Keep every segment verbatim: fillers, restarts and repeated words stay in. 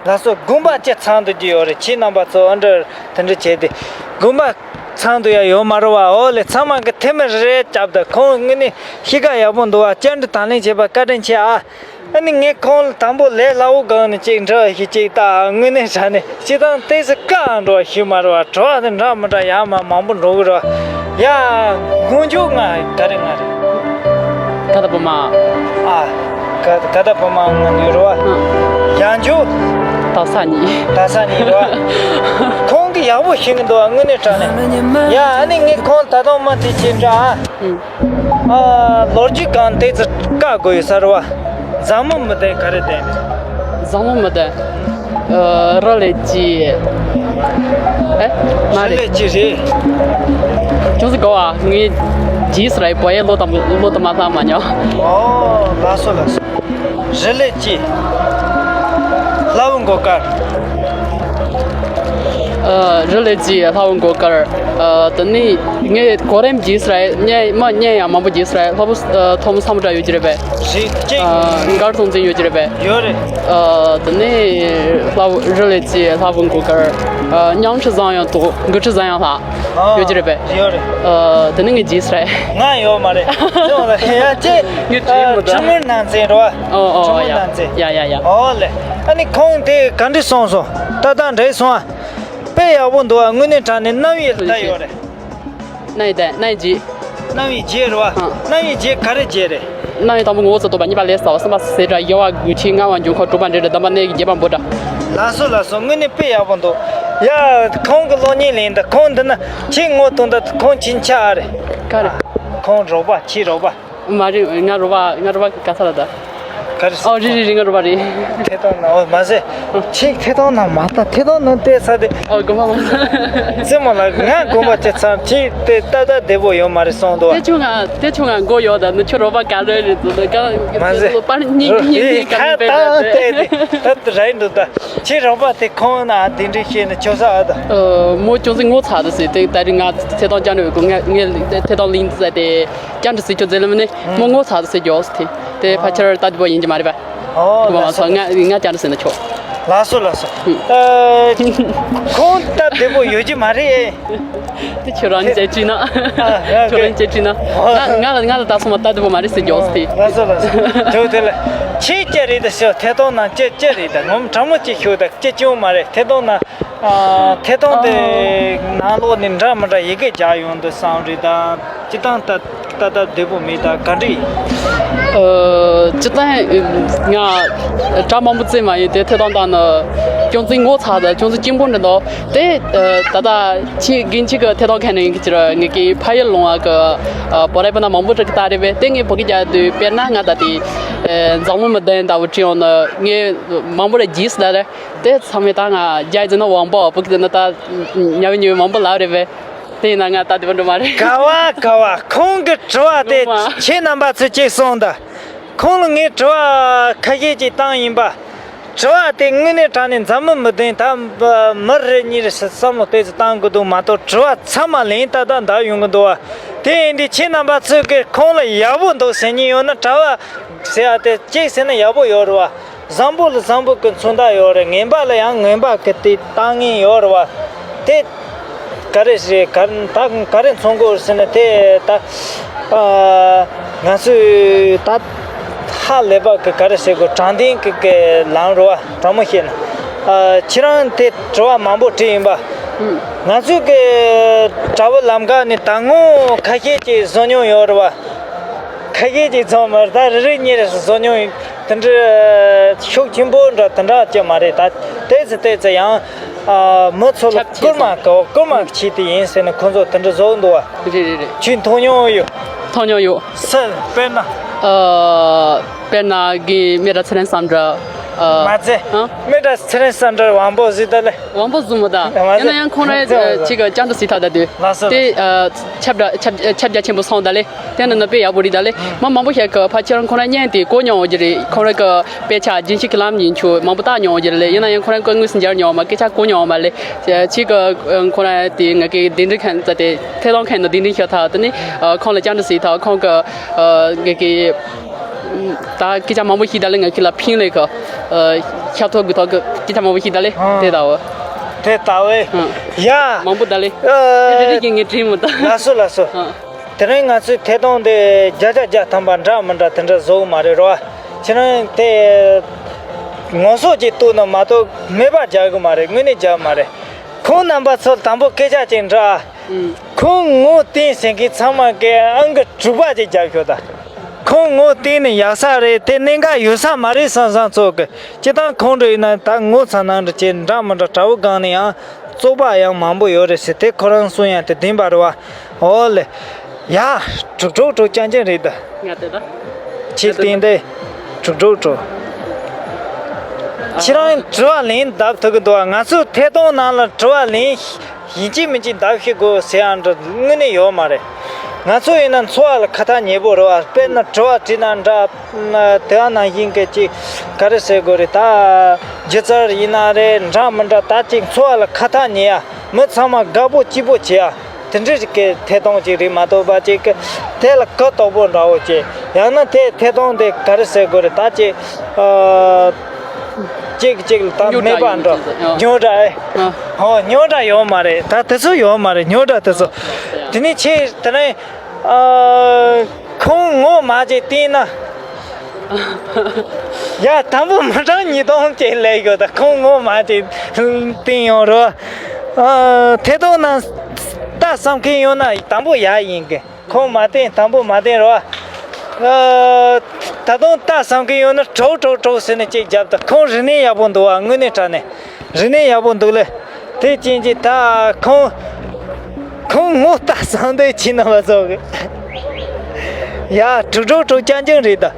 ལགས་སོ། དགོན་པ་ཅི་ཚང་དུ་གྱི་ཡོད་རེད། ཁྱེད་རྣམ་པ་ཚོ་ཨ་འདྲ་དེ་འདྲ་བྱས་ཏེ་དགོན་པ་ཚང་དུ་ཡ་ཡོད་མ་རེད་བ། འོ་ལེ། ཚང་མ་གི་ཐེ་མི་རེ་རེ་བཅབ་ད། ཁོང་དངོས་གནས་གཤིས་ཀ་ཡག་པོ་འདུག་བ། བཅར་འདྲི་དང་ལེན་བྱས་པ་བཀའ་དྲིན་ཆེ་ཨ། ཨ་ནི་ངས་ཁོང་ལ་དང་པོ་ལས་སླ་བོ་སྒང་ནས་ཅིག་འདྲི་བ་ཞིག་ཅིག་ལྟ། དངོས་གནས་དྲང་གནས་སྤྱིར་བཏང་ཏོག་ཙམ་དཀའ་འགྲོ་བ་ཞིག་མ་རེད་བ། དྲི་བ་དེ་འདྲ་མི་འདྲ་ཡར་མར་མང་པོ་འགྲོ་གི་རེད་བ། ཡ། སྔོན་འཇུག་ང་ག་རེ་ང་རེད། ཀ་ད་པུ་མ། ཨ། ཀ་ཀ་ད་པུ་མ་ང་ནི་རེད་བ། ཨ། ཡང་འཇུག་ད་ས་ནི། ད་ས་ནི་རེད་བ། ཁོང་གིས་ཡག་པོ་ཤེས་ཀྱི་འདུག་བ། དངོས་གནས་དྲང་གནས། ཡ། ཨ་ནི་ངས་ཁོང་ད་དུང་མ་དེ་བྱེད་འདྲ་ཨ། ཨ། ལོ་རྒྱུས་སྒང་ཏོག་ཙམ་བཀག་དགོས་ཡོད་ས་རེད་བ། བཟང་མོ་མི་ལྡན་ག་རེ་ལྡན། བཟང་མོ་མི་ལྡན། ཨ། རི་ལས་ཀྱི། ཨེ། མ་རི་རེད། ལས་ཀྱི་རེད། ཅུང་ཟད་གོ་བ། ངས་རྗེས་སུ་ར་བོ་ཡའི་ལོ་དང་ལོ་དུ་མ་ལྷག་མ་མྱོང་། ཨོ། ལགས་སོ་ལགས་སོ། རི་ལས་ཀྱི། ལྷ་བུ་མགོ་དཀར། ཨ། རི་ལས་ཀྱི་ལྷ་བུ་མགོ་དཀར། ཨ། དེ་ནས་ངས་གོ་རིམ་རྗེས་སུ་ར་བརྙན་མ་བརྙན་ཡང་མང་པོ་རྗེས་སུ་ར། ལྷ་བུ། ཨ། ཐོག་མ་བསམ་འདྲ་ཡོད་ཀྱི་རེད་པས། རེད་ཅེ། ཨ། མགར་སྟོང་འཛིན་ཡོད་ཀྱི་རེད་པས། ཡོད་རེད། ཨ། དེ་ནས་ལྷ་བུ། རི་ལས་ཀྱི་ལྷ་བུ་མགོ་དཀར། ཨ། ཉང་ཁྲི་བཟང་ཡང་དོ། མགུ་ཁྲི་བཟང་ཡང་ལྷ། ཨ། ཡོད་ཀྱི་རེད་པས། ཡོད་རེད། ཨ། དེ་ནས་ངས་རྗེས་སུ་ར། ང་ཡོད་མ་རེད། ཡོད་རེད། ཡ་ཅེ། ངས་བྲིས་མི་འདུག་ཁྲི་སྔོན་ནང་ཚན་རེད་བ། ཨོ་ཨོ། ཁྲི་སྔོན་ཡ་ནང་ཚན། ཡ་ཡ་ཡ། ཨོ་ལེ། ཨ་ནི་ཁོང་དེ་ག་འདྲ་སོང་སོང་། ཏག་ཏག་འདྲ་སོང་ཨ། དཔེ་ཡག་པོ་འདུག་ཨ། དངོས་གནས་དྲང་གནས་རྣམ་དབྱེ་ལ་ད་ཡོད་རེད། རྣམ་དབྱེ་དང་རྣམ་དབྱེ་རྗེས། རྣམ་དབྱེ་རྗེས་རེད་བ། ཨ། རྣམ་དབྱེ་རྗེས་ག་རེ་རྗེས་རེད། རྣམ་དབྱེ་དང་པོ་ངོ་བོ་ཚོ་རྟོགས་པ། གཉིས་པ་ལས་ས་བ། གསུམ་པ་ཟེ་སྒྲ། བཞི་བ་དགོས་ཆེད། ལྔ་བ་འབྱུང་ཁུངས། དྲུག་པ་འབྲེལ་སྒྲ། བདུན་པ་གནས་ཀྱི་རྗེས་དཔག་འབོད་སྒྲ། ལགས་སོ་ལགས་སོ། དངོས་གནས་དཔེ་ཡག་པོ་འདུག་ཡ། ཁོང་གི་གློག་བརྙན་ལེན་ད། ཁོང་འདི་ན་ཁྱེད་ངོ་གདོང་ད། ཁོང་ཁྱེད་ཆ་ཨ་རེད། ག་རེ། ཁོང་རོགས་པ། ཁྱེད་རོགས་པ། མ་རེད། ང་རོགས་པ། ང་རོགས་པ་ག་ས་ལ་ད། ག་རེ། ཨོ་རེད་རེད་རེད། ང་རོགས་པ་རེད། ཐད་གཏོང་ནང་། ཨོ་མ་ཟད། ཁྱེད་ཐད་གཏོང་ནང་མ་ལྟ། ཐད་གཏོང་ནང་བལྟས་ཚར་ཏེ། ཨོ་དགོངས་པ་མ་ཚོམས། རྩེད་མོ་ལགས། ང་དགོངས་པ་ཅི་ཚང་། ཁྱེད་དེ་ཏག་ཏག་བདེ་པོ་ཡོད་མ་རེད་སོང་དོ། དེ་ཆུང་ང་། དེ་ཆུང་ང་མགོ་ཡོད་ད། ནི་ཁྱོད་རོགས་པ་ག་རེ་རེད་དུ། ད་ག་མ་ཟད། པར་རྙིང་གི་རྙིང་གི་ག་ཁ་མི་པེ་ད་ད་དེ་དེ་ད་རེད་འདུག་ད་ཁྱེད་རོགས་པ་དེ་ཁོང་ན་དེ་འདྲ་བཤད་ན་ཆོག་ས་ཨ་ད། ཨ། མོ་ཅུང་ཟད་ངོ་ཚ་དུ་ཟེར་ཏེ། ད་རེས་ང་ཐད་གཏོང་བཅར་ནས་ཡོད་གོ། ང་ངས་ཐད་གཏོང་ལིང་ཟེར་ཏེ་བཅར་འདྲི་ཟེར་ཁྱོད་ཟེར་ལ་མིན་ནི། མོ་ངོ་ཚ་དུ་ཟེར་རྒྱོགས་ཟེར་ཏེ། དེ་ཕལ་ཆེར་ལྟ་དུས་པ་ཡིན་གྱི་མ་རེད་པ། ཨོ་ལགས་སོ། ང་ང་བཅར་འདྲི་ཟེར་ན་ཆོག་ལགས་སོ་ལགས་སོ། ཨ། ཁོང་སྟབས་བདེ་པོ་ཡོད་ཀྱི་མ་རེད། དེ་ཁྱོད་རང་བཅར་དྲིས་ན། ཨ། ཁྱོད་རང་བཅར་དྲིས་ན། ང་ང་ལ་ང་ལ་ད་སོང་བ་སྟབས་བདེ་པོ་མ་རེད་ཟེར་རྒྱོགས་ཟེར་ཏེ། ལགས་སོ་ལགས་སོ། ཁྱོད་དེ་ལ་ཁྱེད་ཅི་རེད་ད་ཤོད། ཐད་གཏོང་ནང་ཅི་ཅི་རེད་ད། ངོམ་དྲང་མོ་ཅིག་ཤོད་ད། ཅི་ཅུང་མ་རེད། ཐད་གཏོང་ནང་། ཨ། ཐད་གཏོང་དེ་ནང་ལོགས་ནས་འདྲ་མི་འདྲ་ཡི་གེ་རྒྱག་ཡོང་དུས་བསམ་རེད་ད། སྤྱིར་བཏང་ད་ད་ལྟ་བདེ་པོ་མེད་ད། ག་འདྲ་ཡིན། ཨ། སྤྱིར་བཏང་ང་གྲ་མང་པོ་རྩེས་མ་ཡིན་ཏེ། ཐད་གཏོང་བཏང་ན་ཅུང་ཟད་ངོ་ཚ་ད། ཅུང་ཟད་གཅིག་པོ་འདྲ་འདུག་དེ། ཨ། ད་ལྟ་ཁྱེད་རྒན་ཁྱེད་ཀྱི་ཐད་གཏོང་མཁན་ནས་ཡིན་གྱི་ར། ངེད་ཀྱི་ཕ་ཡུལ་ལུང་བ་གི། ཨ། བོད་རིགས་སྤུན་ཟླ་མང་པོ་འདྲ་གི་ད་རེད་པས། དེ་ངས་བོད་སྐད་རྒྱག་དུས་དཔེར་ན་ང་ད་དེ། ཨ། མཛངས་མོ་མི་ལྡན་ལྟ་བུ་བྲིས་ཡོང་ན་ངས་མང་པོ་ར་རྗེས་སུ་ད་རེད། དེ་ཚང་མས་ད་ང་རྒྱ་ཡིག་ཟེར་ན་ཝང་པོ། བོད་སྐད་ཟེར་ན་ད་ཉ་བི་ཉུ་བི་མང་པོ་ལབ་རེད་པས། དེ་ཡིན་ན་ང་ད་དེ་བ་འགྲོ་མ་རེད། ག་བ་ག་བ། ཁོང་གི་དྲི་བ་དེ་ཁྱེད་རྣམ་པ་ཚོས་ཅིག་གསུངས་དང་། ཁོང་ལ་ངས་དྲི་བ་ཁ་ཤས་ཅིག་བཏང་ཡིན་པ། དྲི་བ་དེ་དངོས་གནས་དྲང་གནས་མཛངས་མི་མི་ལྡན་ད་མི་རེ་གཉིས་རེ་བསམ་བློ་ཏོག་ཙམ་བཏང་དགོས་འདུག་མ་གཏོགས་དྲི་བ་ཚང་མ་ལན་ཏག་ཏག་འདྲ་ཡོང་གི་འདུག་བ། དེ་ཡིན་དུས་ཁྱེད་རྣམ་པ་ཚོས་ཀྱི་ཁོང་ལ་ཡག་པོ་འདུག་ཟེར་མཁན་ཡོད་ན། གྲྭ་བ་ཟེར་ཡ་དེ་གཅིག་ཟེར་ན་ཡག་པོ་ཡོད་རེད་བ། བཟང་པོ་ལ་བཟང་པོ་གི་མཚོན་རྟགས་ཡོད་རེད། ངན་པ་ལ་ཡང་ངན་པ་གི་དེ་བཏང་མཁན་ཡོད་རེད་བ། དེ་ག་རེ་རེད། ག་ད་ག་རེ་མཚོན་དགོས་ཟེར་ན། དེ་ད་ཨ་ང་ཚོས་ད་ཧ་ལས་པ་གི་ག་རེ་ཟེར་དགོས། དྲང་བདེན་གི་གི་ལམ་རེད་བ། དྲང་མོ་བཤད་ན། ཨ་ཁྱེད་རང་དེ་དྲི་བ་མང་པོ་དྲིས་ཡིན་པ། ང་ཚོས་གི་དྲ་བའི་ལམ་ཁ་ནས་ད་སྔོན་ཁ་ཤས་ཀྱིས་བཟོ་མྱོང་ཡོད་རེད་བ། ཁ་ཤས་ཀྱིས་བཟོ་མ་རེད། ད་རེ་རེ་གཉིས་རེ་བཟོ་མྱོང་ཡོད། དེ་འདྲ་ཤུགས་ཆེན་པོ་འདྲ་དེ་འདྲ་ཅིག་མ་རེད། ད་ཏོག་ཙམ་ཏོག་ཙམ་ཡང་ཨ་མི་ཚོ་ལ་ཁྱབ་ཆེ་སྐུལ་མ་ཙམ་གོ་སྐུལ་མ་བྱས་ཏེ་ཡིན་ཟེར་ནས་ཁོང་ཚོ་དེ་འདྲ་བཟོ་གི་འདུག་བ། རེད་རེད་རེད། ཁྱོད་མཐོང་མྱོང་ཡོད། མཐོང་མྱོང་ཡོད། སུ་དཔེར་ན། ཨ་དཔེར་ན་གི་མི་ར་ཚེ་རིང་བསམ་འགྲུབ། ཨ་མ་ཚད། ཨ་མི་ར་ཚེ་རིང་བསམ་འགྲུབ་དབང་པོ་ཟིག་ད་ལེ། དབང་པོ་བཟུང་མོ་ད། མ་ཡིན་ན་ཡང་ཁོང་ར་ཚེ་རིང་ཅིག་གི་བཅར་འདྲི་ཟིག་ཐག་ད་དུས། ལགས་སོ། དེ་ཨ་ཁྱབ་རྒྱ་ཁྱབ་ཁྱབ་རྒྱ་ཆེན་པོ་སོང་ད་ལེ། དེ་ནི་ནི་དཔེ་ཡག་པོ་རེད་ད་ལེ། མི་མང་པོ་ཞིག་གིས་ཕལ་ཆེར་ཁོང་ར་བརྙན་དེ་གོ་མྱོང་བ་ཅིག་རེད། ཁོང་ར་གི་དཔེ་ཆ་རྒྱུན་ཤེས་ཀྱི་ལམ་ཡིན་ཆོག་མང་པོ་བལྟ་མྱོང་བ་ཅིག་རེད་ལེ། ཡིན་ན་ཡང་ཁོང་ར་གི་དངོས་སུ་མཇལ་མྱོང་བ་མ། སྐད་ཆ་གོ་མྱོང་བ་མ་ལེ། ཅིག་གི་ཁོང་ར་དེ་ངེད་ཀྱི་གདན་འདྲེན་མཁན་ད་དེ་ཐད་གཏོང་མཁན་ནི་གདན་འདྲེན་ཞུ་ཐལ། དེ་ནི་ཁོང་ལ་བཅར་འདྲི་ཟིག་ཐལ། ཁོང་གི་ངེད་ཀྱི་ ད་སྐད་ཆ་མང་པོ་ཞིག་ད་ལེ་ང་ཁྱེད་ལ་ཕིང་ལེ་ག་ཤ་ཐོག་གི་ཐོག་གི་སྐད་ཆ་མང་པོ་ཞིག་ད་ལེ། ཨ། དེ་ད་བ། དེ་ད་བས། ཨ། ཡ། མང་པོ་ད་ལེ། ཨ། རེ་རེ་གི་ངས་དྲིས་མོ་ད། ལགས་སོ་ལགས་སོ། ཨ། དེ་རིང་ང་ཚོའི་ཐད་གཏོང་དེ་བརྒྱ་ཆ་བརྒྱ་ཐམ་པ་འདྲ་མི་འདྲ་དེ་འདྲ་བཟོ་གི་མ་རེད་རོ། ཁྱེད་རང་དེ་ངོ་སོ་ཅིག་གཏུག་ན་མ་གཏོགས་མེད་པ་རྒྱག་གི་མ་རེད། དངོས་གནས་རྒྱག་མ་རེད། ཁོང་རྣམ་པ་ཚོ་དང་པོ་སྐད་ཆ་ཅིག་འདྲི་ཨ། ཁོང་ངོ་བསྟན་ཟེར་མཁན་ཚང་མ་གི་ཨང་ཀི་དྲུག་པ་ཅིག་རྒྱབ་ཤོག་ད། ཁོང་ངོ་བསྟན་ནས་ཡག་ས་རེད། དེ་གནད་འགག་ཡོད་ས་མ་རེད་བསམ་བསམ་ཚོ་གི། སྤྱིར་བཏང་ཁོང་འདྲ་ཡིན་ན་ད་ངོ་ཚ་ནང་འདྲ་ཅིག་འདྲ་མི་འདྲ་དྲ་བོ་སྒང་ནས་ཡང་བཙོག་པ་ཡང་མང་པོ་ཡོད་རེད་ཟེར། དེ་ཁོ་རང་གསུང་ཡང་དེ་བདེན་པ་རེད་བ། ཨོ་ལེ། ཡ། དྲུག་དྲུག་དྲུག་རྐྱང་རྐྱང་རེད་ད། ང་དེ་ད། ཁྱེད་བསྟན་ཏེ། དྲུག་དྲུག་དྲུག་ཁྱེད་རང་དྲི་བ་ལན་བརྡབ་ཐུབ་ཀྱི་འདུག་བ། ང་ཚོའི་ཐད་གཏོང་ནང་ལ་དྲི་བ་ལན་ཡིན་གཅིག་མིན་གཅིག་བརྡབ་ཤེས་དགོས་ཟེར་ཡང་འདྲ་དངོས་གནས་ཡོད་མ་རེད། ང་ཚོ་ཡིན་ན་འཚོ་བ་ལ་ཁ་ཐག་ཉེ་པོ་རེད་བ། དཔེར་ན་དྲི་བ་དྲིས་ན་འདྲ། དེ་ནང་བཞིན་གྱི་ཅིག་ག་རེ་ཟེར་དགོས་རེད་ད། སྒྱུ་རྩལ་ཡིན་ན་རེད། འདྲ་མི་འདྲ་ད་ཅིག་འཚོ་བ་ལ་ཁ་ཐག་ཉེ་ཡ། མི་ཚང་མ་དགའ་པོ་སྐྱིད་པོ་བྱེད་ཡ། དེ་འདྲའི་གི་ཐད་གཏོང་ཅིག་རེད་མ་གཏོགས་པ་ཅིག་གི་དེ་ལ་གུ་དོག་པོ་འདྲ་བོ་ཅིག་ཡང་ན་དེ་ཐད་གཏོང་དེ་ག་རེ་ཟེར་དགོས་རེད་ད། ཅིག་ཨ། ཅིག་ཅིག་ལ་ད་རྙོག་དྲ་མེད་པ་ཡོང་འདྲ། གི་ཟེར། ཨ། རྙོག་དྲ་ཨེ། ཨ། ཧོ་རྙོག་དྲ་ཡོད་མ་རེད། ད་དེ་ཚོ་ཡོད་མ་རེད། རྙོག་དྲ་དེ་ཚོ། དེ་ནས་ཁྱེད་དེ་ནས་ཨ། ཁོང་ངོ་མ་ཅིག་བསྟན་ན། ཡ་དང་པོ་མི་གྲངས་ཉིས་སྟོང་ཅིག་སླེབས་ཡོད་ད། ཁོང་ངོ་མ་ཅིག་བསྟན་ཡོང་རོགས། ཨ། ཐད་གཏོང་ནང་ལྟ་བསམ་མཁན་ཡོད་ན་དང་པོ་ཡ་ཡིན་གི། ཁོང་མ་བསྟན་དང་པོ་མ་བསྟན་རོགས། ཨ། ད་དུང་ལྟ་བསམ་མཁན་ཡོད་ན་དྲུག་དྲུག་དྲུག་ཟེར་ནས་ཅིག་རྒྱབ་ད། ཁོང་རིག་གནས་ཡག་པོ་འདུག་བ། དངོས་གནས་དྲང་གནས་རིག་གནས་ཡག་པོ་འདུག་ལེ། དེ་ཅན་གྱི་ད་ཁོང་ཁོང་ངོ་ལྟ་བསམ་དེ་ཕྱི་ན་བ་ཚོ་གི། ཡ་དྲུག་དྲུག་དྲུག་རྐྱང་རྐྱང་རེད་ད།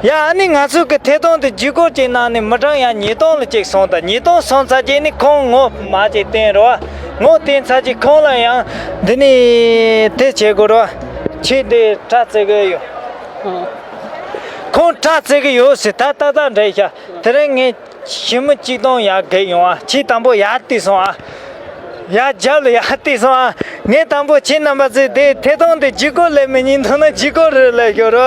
ཡ་ཨ་ནི་ང་ཚོ་གི་ཐད་གཏོང་དེ་བརྒྱུད་སྐུར་ཅིག་གནང་ནས་མི་གྲངས་ཡང་ཉིས་སྟོང་ལ་ཅིག་སོང་ད། ཉིས་སྟོང་སོང་ཚར་རྗེས་ནི་ཁོང་ངོ་མ་ཅིག་བསྟན་རོགས། ངོ་བསྟན་ཚར་རྗེས་ཁོང་ལ་ཡང་འདི་ནི་དེ་བྱེད་དགོས་རོགས། ཁྱེད་འདི་དྲ་རྩེ་གི་ཡོད། ཁོང་དྲ་རྩེ་གི་ཡོད་ཟེར། ད་ཏག་ཏག་འདྲ་ཤག་དེ་རིང་ངས་ཞི་མི་གཅིག་སྟོང་ཡར་བརྒལ་ཡོང་ཨ། ཁྱེད་དང་པོ་ཡར་བལྟས་སོང་ཨ། ཡར་རྒྱབ་ལ་ཡར་བལྟས་སོང་ཨ། ངས་དང་པོ་ཁྱེད་རྣམ་པ་ཚོས་དེ་ཐད་གཏོང་དེ་བརྒྱུད་སྐུར་ལས་མི་ཉན་འདུག་ན་བརྒྱུད་སྐུར་རེ་ལས་ཤོར་རོ།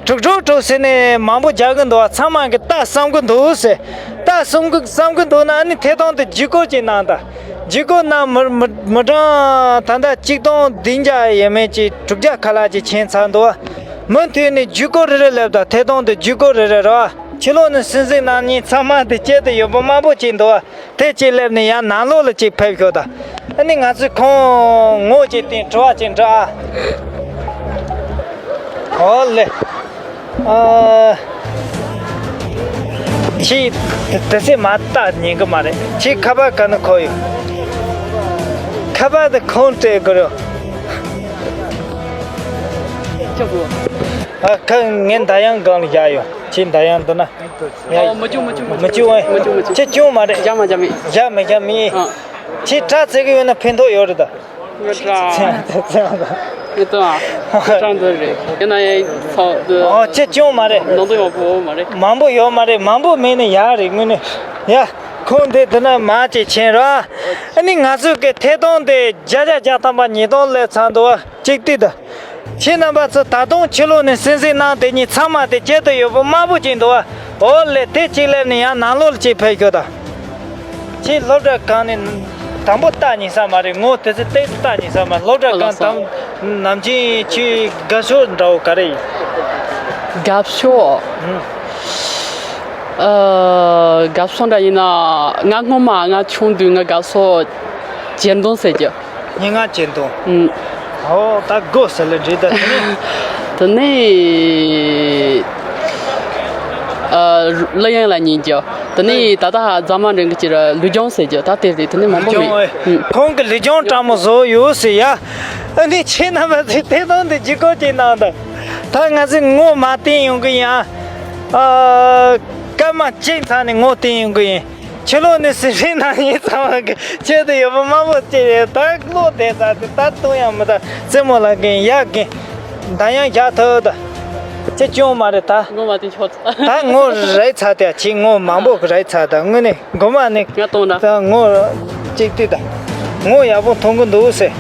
དྲུག་དྲུག་དྲུག་ཟེར་ནས་མང་པོ་རྒྱག་གི་འདུག་ཨ། ཚང་མ་གི་ལྟ་བསམ་གི་འདུག་ཟེར། ལྟ་བསམ་གི་བསམ་གི་འདུག་ན་ཨ་ནི་ཐད་གཏོང་དེ་བརྒྱུད་སྐུར་ཅིག་གནང་དང་། བརྒྱུད་སྐུར་གནང་མི་མི་མི་གྲངས་ད་ལྟ་གཅིག་སྟོང་བདུན་བརྒྱ་ཡས་མས་ཀྱི་དྲུག་བརྒྱ་ཁ་ལག་ཅིག་ཕྱིན་ཚར་འདུག་ཨ། མུ་མཐུད་ནས་བརྒྱུད་སྐུར་རེ་རེ་ལབ་དང་། ཐད་གཏོང་དེ་བརྒྱུད་སྐུར་རེ་རེ་རོ། ཕྱི་ལོགས་ནས་སེམས་སེམས་གནང་མཁན་ཚང་མ་དེ་སྐྱེ་དུ་ཡོད་པ་མང་པོ་ཅིག་འདུག་དེ་ཅིག་སླེབས་ནས་ཡང་ནང་ལོགས་ལ་ཅིག་ཕེབས་ཤོག་དང་། ཨ་ནི་ང་ཚོས་ཁོང་ངོ་ཅིག་བསྟན་དྲི་བ་ཅིག་འདྲི་ཨ། ཨོ་ལེ། ཨ། ཁྱེད་དེ་དེ་སེ་མ་བལྟ་ཉན་གི་མ་རེད། ཁྱེད་ཁ་པར་ག་ནས་ཁོ་ཡོད། ཁ་པར་དེ་ཁོང་སྤྲད་དགོས་རེད། ཨ་ཁ་ངའི་མདའ་ཡང་སྒང་ལ་བཞག་ཡོད། ཁྱེད་མདའ་ཡང་འདི་ན། ཡ། ཨོ་མ་བྱུང་མ་བྱུང་མ་མ་བྱུང་ཨེ། མ་བྱུང་མ་བྱུང་། ཁྱེད་བྱུང་མ་རེད། བྱ་མ་བྱ་མེད། བྱ་མི་བྱ་མེད། ཨ། ཁྱེད་དྲ་རྩེ་གི་ཡོད་ན་ཕན་ཐོགས་ཡོད་རེད་ད། ང་དྲ་ཚེ་ཚེ་ཚེ་ང་དྲ་ང་དྲ་འདི་རེད། ཡིན་ན་ཡང་ཚོགས་འདི། ཨོ་ཁྱེད་བྱུང་མ་རེད། ནང་དུ་ཡོང་པོ་མ་རེད། མང་པོ་ཡོད་མ་རེད། མང་པོ་མེད་ན་ཡག་རེད་དངོས་གནས། ཡ། ཁོང་འདི་འདི་ན་མ་ཅིག་ཕྱིན་ར། ཨ་ནི་ང་ཚོའི་གི་ཐད་གཏོང་དེ་བརྒྱ་ཆ་བརྒྱ་ཐམ་པ་ཉིས་སྟོང་སླེབས་ཚར་འདུག་བ། གཅིག་ལྟོས་དང་། ཁྱེད་རྣམ་པ་ཚོ་ད་དུང་ཕྱི་ལོགས་ནས་གསན་གཟིགས་གནང་དེ་གཉིས་ཚང་མ་དེ་ཁྱེད་དུ་ཡོད་པོ་དམར་པོ་ཅིག་འདུག་བ། འོ་ལེ་དེ་གཅིག་སླེབས་ནས་ཡང་ནང་ལོགས་ལ་ཅིག་ཕེབས་ཤོག་དང་། ཁྱེད་སློབ་གྲྭ་གང་ནས་དང་པོ་ལྟ་ཉན་ས་མ་རེད། ངོ་དེ་ཚོ་ཏོག་ཙམ་ལྟ་ཉན་ས་མ་རེད། སློབ་གྲྭ་གང་དང་ནམ་རྒྱུན་ཁྱེད་དགའ་ཕྱོགས་འདྲ་བོ་ག་རེ་ཡིན། དགའ་ཕྱོགས། ཨ། དགའ་ཕྱོགས་འདྲ་ཡིན་ན་ང་སྔོན་མ་ང་ཆུང་དུས་ང་དགའ་ཕྱོགས་གྱེར་འདོན་ཟེར་གྱི། སྙན་ངག་གྱེར་འདོན། ཨུམ། ཨོ་ད་དགོས་ཟེར་ལེ་འདྲི་ད་དེ་ནས། དེ་ནས་ཨ། གླུ་དབྱངས་ལ་ཉན་གྱི། དེ་ནས་ད་ལྟ་རྫ་མ་འགྲན་གྱི་ལུས་སྦྱོང་ཟེར་གྱི་ད་དེ་རེད། དེ་ནས་མང་པོ་མེད། ལུས་སྦྱོང་། ཨུམ། ཁོང་གི་ལུས་སྦྱོང་སྤྲང་མོ་བཟོ་ཡོད་ཟེར་ཡ། ཨ་ནི་ཁྱེད་རྣམ་པ་ཚོས་ཐད་གཏོང་དེ་བརྒྱུད་སྐུར་ཅིག་གནང་དང་། ད་ང་ཚོས་ངོ་མ་བསྟན་ཡོང་གི་ཡིན་ཨ། ཨ། སྐར་མ་གཅིག་ཚར་ནས་ངོ་བསྟན་ཡོང་གི་ཡིན། ཕྱི་ལོགས་ནས་གཟིགས་མཁན་ནང་ཉིན་ཚང་མ་གི་ཆེད་དུ་ཡོད་པ་དམར་པོ་སྐྱེས་རེད། ད་བློ་བདེ་ས་དེ་ད་གཏོང་ཡང་མི་ད་རྩེད་མོ་ལ་གིན་ཡག་གིན་ད་ཡང་བཞག་ཐུབ་ད་ཅི་བྱུང་མ་རེད་ད། ངོ་མ་དེ་ཆོག་ད། ད་ངོ་རེད་ཚ་དེ་ཁྱེད་ངོ་མང་པོ་གི་རེད་ཚ་ད་དངོས་གནས་མགོ་མ་ནས་ང་གཏོང་ད། ད་ངོ་གཅིག་ལྟོས་ད་ངོ་ཡག་པོ་མཐོང་གི་འདུག་ཟེར།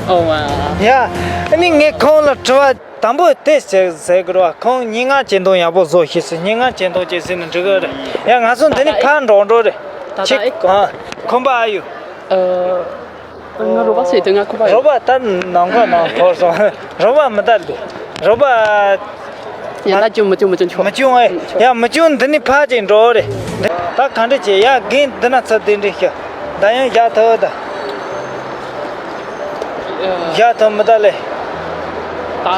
ཨོ་ཝ། ཡ། ཨ་ནི་ངས་ཁོང་ལ་དྲི་བ་དང་པོ་དེ་ཟེར་ཟེར་དགོས་ར། ཁོང་སྙན་ངག་གཅེས་འདོང་ཡག་པོ་བཟོ་ཤེས་སོང་། སྙན་ངག་གཅེས་འདོང་བྱེད་ཟིན་ན་འགྲིག་གི་རེད། ཡ། ང་ཚོ་འདི་ནས་ཕར་འགྲོ་འགྲོ་རེད། ད་ད་ཅིག་ཨེ། ཨ། ཁོམ་པ་ཨ་ཡོད། ཨ། ང་རོགས་པ་བྱེད་དུས་ང་ཁོམ་པ་ཡོད། རོགས་པ་ད་ནང་ཁ་ནང་འཐོར་སོང་། རོགས་པ་མི་ད་འདུག་རོགས་པ། ཡ། ད་ཅུང་མི་ཅུང་མི་ཅུང་ཆོག་མི་ཅུང་ཨེ། ཆོག་ཡ། མི་ཅུང་འདི་ནས་ཕར་ཅིག་འགྲོ་རེད། ད་ག་འདྲ་བྱེད། ཡ། རྒན་འདི་ན་ཚུར་གདན་འདྲེན་ཞུ། ད་ཡང་བཞག་ཐུབ་ད། བཞག་ཐུབ་མི་ད་ལེ། ད་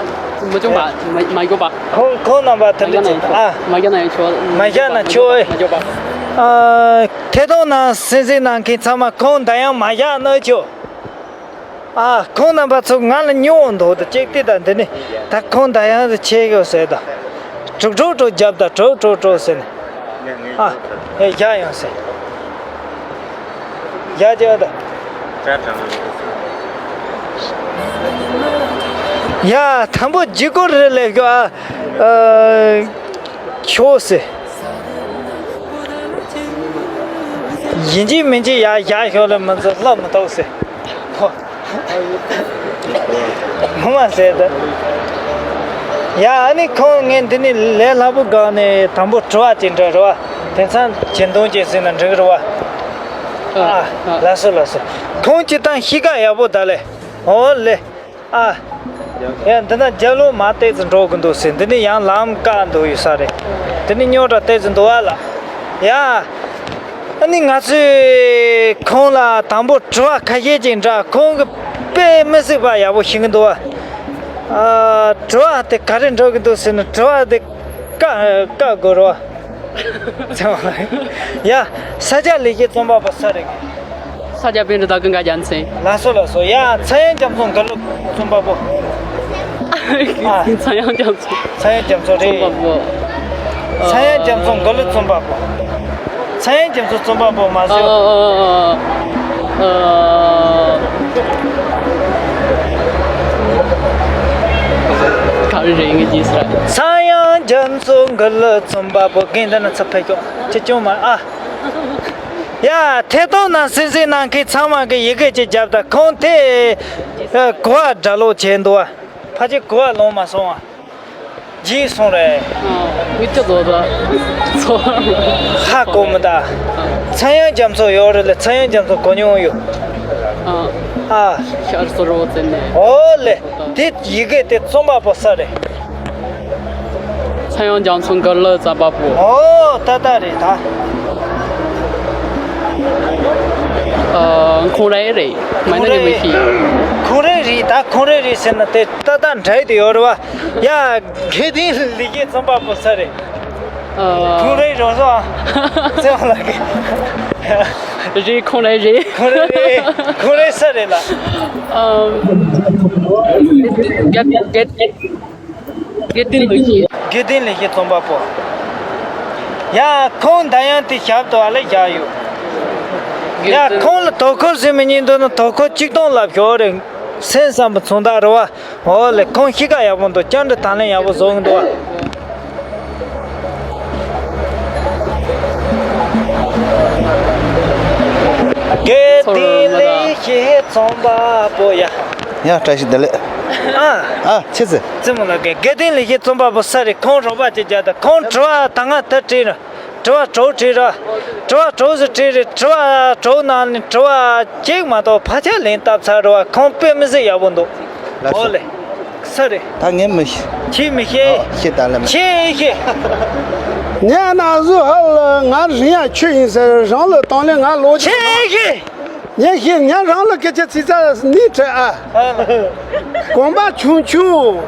མི་ཅུང་མ་མ་མ་འགྱོ་པ། ཁོང་ཁོང་རྣམ་པ་དེ་འདྲ་བྱེད། ཨ། མ་བཞག་ན་ཡང་ཆོག་མ་བཞག་ན་ཆོག་ཨེ། མ་འགྱོ་པ། ཨ། ཐད་གཏོང་ནང་གསན་གཟིགས་གནང་མཁན་ཚང་མ་ཁོང་ད་ཡང་མ་བཞག་ན་ཆོག་ཨ། ཁོང་རྣམ་པ་ཚོ་ང་ལ་སྨྱོ་འདུག་ད་ཅིག་དེ་ད་འདི་ནི་ད་ཁོང་ད་ཡང་ཆེ་གི་ཟེར་ད། དྲུག་དྲུག་དྲུག་རྒྱབ་ད་དྲུག་དྲུག་དྲུག་ཟེར་ནས། ཨ། ཨེ། བཞག་ཡོང་ཟེར། བཞག་བཞག་ད། ཡ། དང་པོ་ལྗིད་ཁོག་རེད་ལབ་ཤོག་ཨ། ཨ། ཆོག་ཟེར། ཡིན་གཅིག་མིན་གཅིག་ཡར་བཞག་ཤོག་ལ་མི་ཚོ་ལབ་མི་ཐུབ་ཟེར། ངོ་མ་ཟེར་ད། ཡ། ཨ་ནི་ཁོང་ངས་འདི་ནས་ལས་སླ་པོ་སྒང་ནས་དང་པོ་དྲི་བ་ཅིག་འདྲི་རེད་བ། དེང་སང་གཅེས་འདོང་བྱེད་ཟིན་ན་འགྲིག་རེད་བ། ཨ། ལགས་སོ་ལགས་སོ། ཁོང་སྤྱིར་བཏང་གཤིས་ཀ་ཡག་པོ་ད་ལེ། འོ་ལེ། ཨ། ཡ། འདི་ན་རྒྱབ་ལོགས་མར་ཏོག་ཙམ་འགྲོ་གི་འདུག་ཟེར། འདི་ནི་ཡང་ལམ་བཀག་འདུག་ཡོད་ས་རེད། འདི་ནི་རྙོག་དྲ་ཏོག་ཙམ་འདུག་ཨ་ལ། ཡ། ཨ་ནི་ང་ཚོས་ཁོང་ལ་དང་པོ་དྲི་བ་ཁ་ཤས་ཅིག་འདྲི། ཁོང་གིས་དཔེ་མི་སྲིད་པ་ཡག་པོ་ཤེས་ཀྱི་འདུག་ཨ། ཨ། དྲི་བ་དེ་ག་རེ་འདྲི་གི་འདུག་ཟེར་ན། དྲི་བ་དེ་བཀག་བཀག་དགོས་རེད་བ། ཡ། ས་སྐྱ་ལེགས་བཤད་རྩོམ་པ་པོ་སུ་རེད། ས་སྐྱ་པཎྜི་ཏ་ཀུན་དགའ་རྒྱལ་མཚན། ལགས་སོ་ལགས་སོ། ཡ། ཚངས་དབྱངས་རྒྱ་མཚོ་མགུར་གླུ་རྩོམ་པ་པོ། ཨ། ཚངས་དབྱངས་རྒྱ་མཚོ། ཚངས་དབྱངས་རྒྱ་མཚོ་རེད། རྩོམ་པ་པོ། ཚངས་དབྱངས་རྒྱ་མཚོ་མགུར་གླུ་རྩོམ་པ་པོ། ཚངས་དབྱངས་རྒྱ་མཚོ་རྩོམ་པ་པོ་མ་ཟད། ཨ། ཨ། ག་རེ་རེད། ངས་རྗེས་སུ་ར། ཚངས་དབྱངས་རྒྱ་མཚོ་མགུར་གླུ་རྩོམ་པ་པོ། རྒན་འདི་ན་ཚུར་ཕེབས་ཤོག་ཅི་ཅུང་མ། ཨ། ཡ། ཐད་གཏོང་ནང་གསན་གཟིགས་གནང་མཁན་ཚང་མ་གི་ཡི་གེ་ཅིག་རྒྱབ་ད། ཁོང་དེ་གོ་བ་སྒྲ་ལོག་བྱས་འདུག་བ། ཕལ་ཆེར་གོ་བ་ལོང་མ་སོང་བ། རྗེས་སོང་རེད། ཨ། མི་སྐྱོ་དོ་ད། ཚོ། ཧ་གོ་མི་ད། ཚངས་དབྱངས་རྒྱ་མཚོ་ཡོད་རེད་ལ། ཚངས་དབྱངས་རྒྱ་མཚོ་གོ་མྱོང་ཡོད། ཨ། ཨ། ཤར་སོ་རོ་ཙེ་ནས། ཨོ་ལེ། དེ་ཡི་གེ་དེ་རྩོམ་པ་པོ་སུ་རེད། ཚངས་དབྱངས་རྒྱ་མཚོ་མགུར་གླུ་རྩོམ་པ་པོ། ཨོ། ཏག་ཏག་རེད་ད། ཨ། ཁོང་རེ་རེད། མ་ནི་རེ་མི་ཤེས། ཁོང་རེ་རེད་ད། ཁོང་རེ་རེད་ཟེར་ན་དེ་ཏག་ཏག་འདྲ་དེ་ཡོད་རེད་བ། ཡ། དགེ་ལྡན་ལེགས་བཤད་རྩོམ་པ་པོ་སུ་རེད། ཨ། ཁོང་རེ་རོ་སོ། ཚེ་དབང་ལགས་ཀྱིས། རེད། ཁོང་རེ་རེད། ཁོང་རེ་རེད། ཁོང་རེ་སུ་རེད་ལ། ཨ། དགེ་དགེ་དགེ་ལྡན་ལེགས་བཤད། དགེ་ལྡན་ལེགས་བཤད་རྩོམ་པ་པོ། ཡ། ཁོང་ད་ཡང་དེ་ཞབས་ཏོག་ལ་བཞག་ཡོད། ཡ། ཁོང་ལ་དོ་ཁུར་ཟེར་མི་ཉན་འདུག་ན་དོ་ཁུར་གཅིག་སྟོང་ལབ་ཤོག་རེད། སེམས་བསམ་པ་མཚོན་རྟགས་རེད་བ། འོ་ལེ། ཁོང་གཤིས་ཀ་ཡག་པོ་འདུག་བཅར་འདྲི་དང་ལེན་ཡག་པོ་བཟོ་གི་འདུག་བ། དགེ་ལྡན་ལེགས་བཤད་རྩོམ་པ་པོ་ཡ། ཡ། བཀྲ་ཤིས་བདེ་ལེགས། ཨ། ཨ། ཆི་ཟེར། རྩེད་མོ་ལགས་ཀྱིས་དགེ་ལྡན་ལེགས་བཤད་རྩོམ་པ་པོ་སུ་རེད། ཁོང་རོགས་པ་ཅིག་རྒྱག་དང་། ཁོང་དྲི་བ་ད་སྔ་དེ་དྲིས་ན། དྲི་བ་དྲུག་དྲིས་ར། དྲི་བ་དྲུག་ཙམ་དྲིས་རེད། དྲི་བ་དྲུག་ནང་ནས་དྲི་བ་གཅིག་མ་གཏོགས་ཕལ་ཆེར་ལན་བཏབ་ཚར་རེད་བ། ཁོང་དཔེ་མི་སྲིད་ཡག་པོ་འདུག་ལགས་སོ། ཨོ་ལེ། སུ་རེད། ད་ངས་མི་ཤེས། ཁྱེད་མི་ཤེས། ཨོ། ཤེས་ད་ལ་མ། ཁྱེད་ཤེས། ངས་ན་ཟུ་ཧ་ལ་ང་རིང་ཡ་ཁྱོད་ཡིན་ཟེར། རང་ལ་དང་ལེན་ང་ལོ་ཁྱེད་ཤེས། ངས་ཤེས། ང་རང་ལ་སྐད་ཆ་ཚིག་རྩ་ནི་དྲི་ཨ། གོམ་པ་ཆུང་ཆུང་།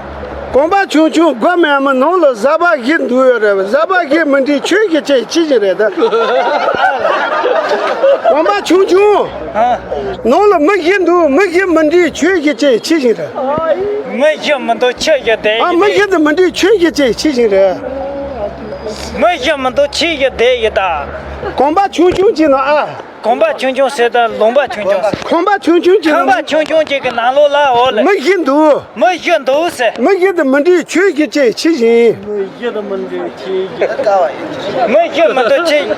གོམ་པ་ཆུང་ཆུང་སྒོ་མེད་མི་ནང་ལ་གཟའ་པ་བཞི་འདུག་ཡོད་རེད། གཟའ་པ་བཞི་མི་འགྲིག་ཁྱོད་ཀྱིས་ཅི་བྱེད་ཀྱི་རེད་ད། གོམ་པ་ཆུང་ཆུང་། ནང་ལ་མི་བཞི་འདུག་མི་བཞི་མི་འགྲིག་ཁྱོད་ཀྱིས་ཅི་བྱེད་ཀྱི་རེད། མི་བཞི་མི་འདུག་ཁྱོད་ཀྱིས་བསྡད་ཨ། ཡོད་མི་བཞི་དེ་མི་འགྲིག་ཁྱོད་ཀྱིས་ཅི་བྱེད་ཀྱི་རེད། མི་བཞི་མི་འདུག་ཁྱོད་ཀྱིས་བསྡད་ཡོད་ད། གོམ་པ་ཆུང་ཆུང་གྱིས་ན་ཨ། གོམ་པ་ཆུང་ཆུང་ཟེར་དང་ལུང་པ་ཆུང་ཆུང་ཟེར། ཁང་པ་ཆུང་ཆུང་གཅིག་ཁང་པ་ཆུང་ཆུང་གཅིག་གི་ནང་ལོགས་ལ་འོ་ལེ། མི་བཞི་འདུག་མི་བཞི་འདུག་ཟེར། མི་བཞི་དེ་མི་འགྲིག་ཁྱོད་ཀྱིས་ཅི་བྱེད་བཞིན། མི་བཞི་དེ་མི་འགྲིག་ཁྱོད་ཀྱིས། མི་བཞི་མི་འདུག་ཁྱོད་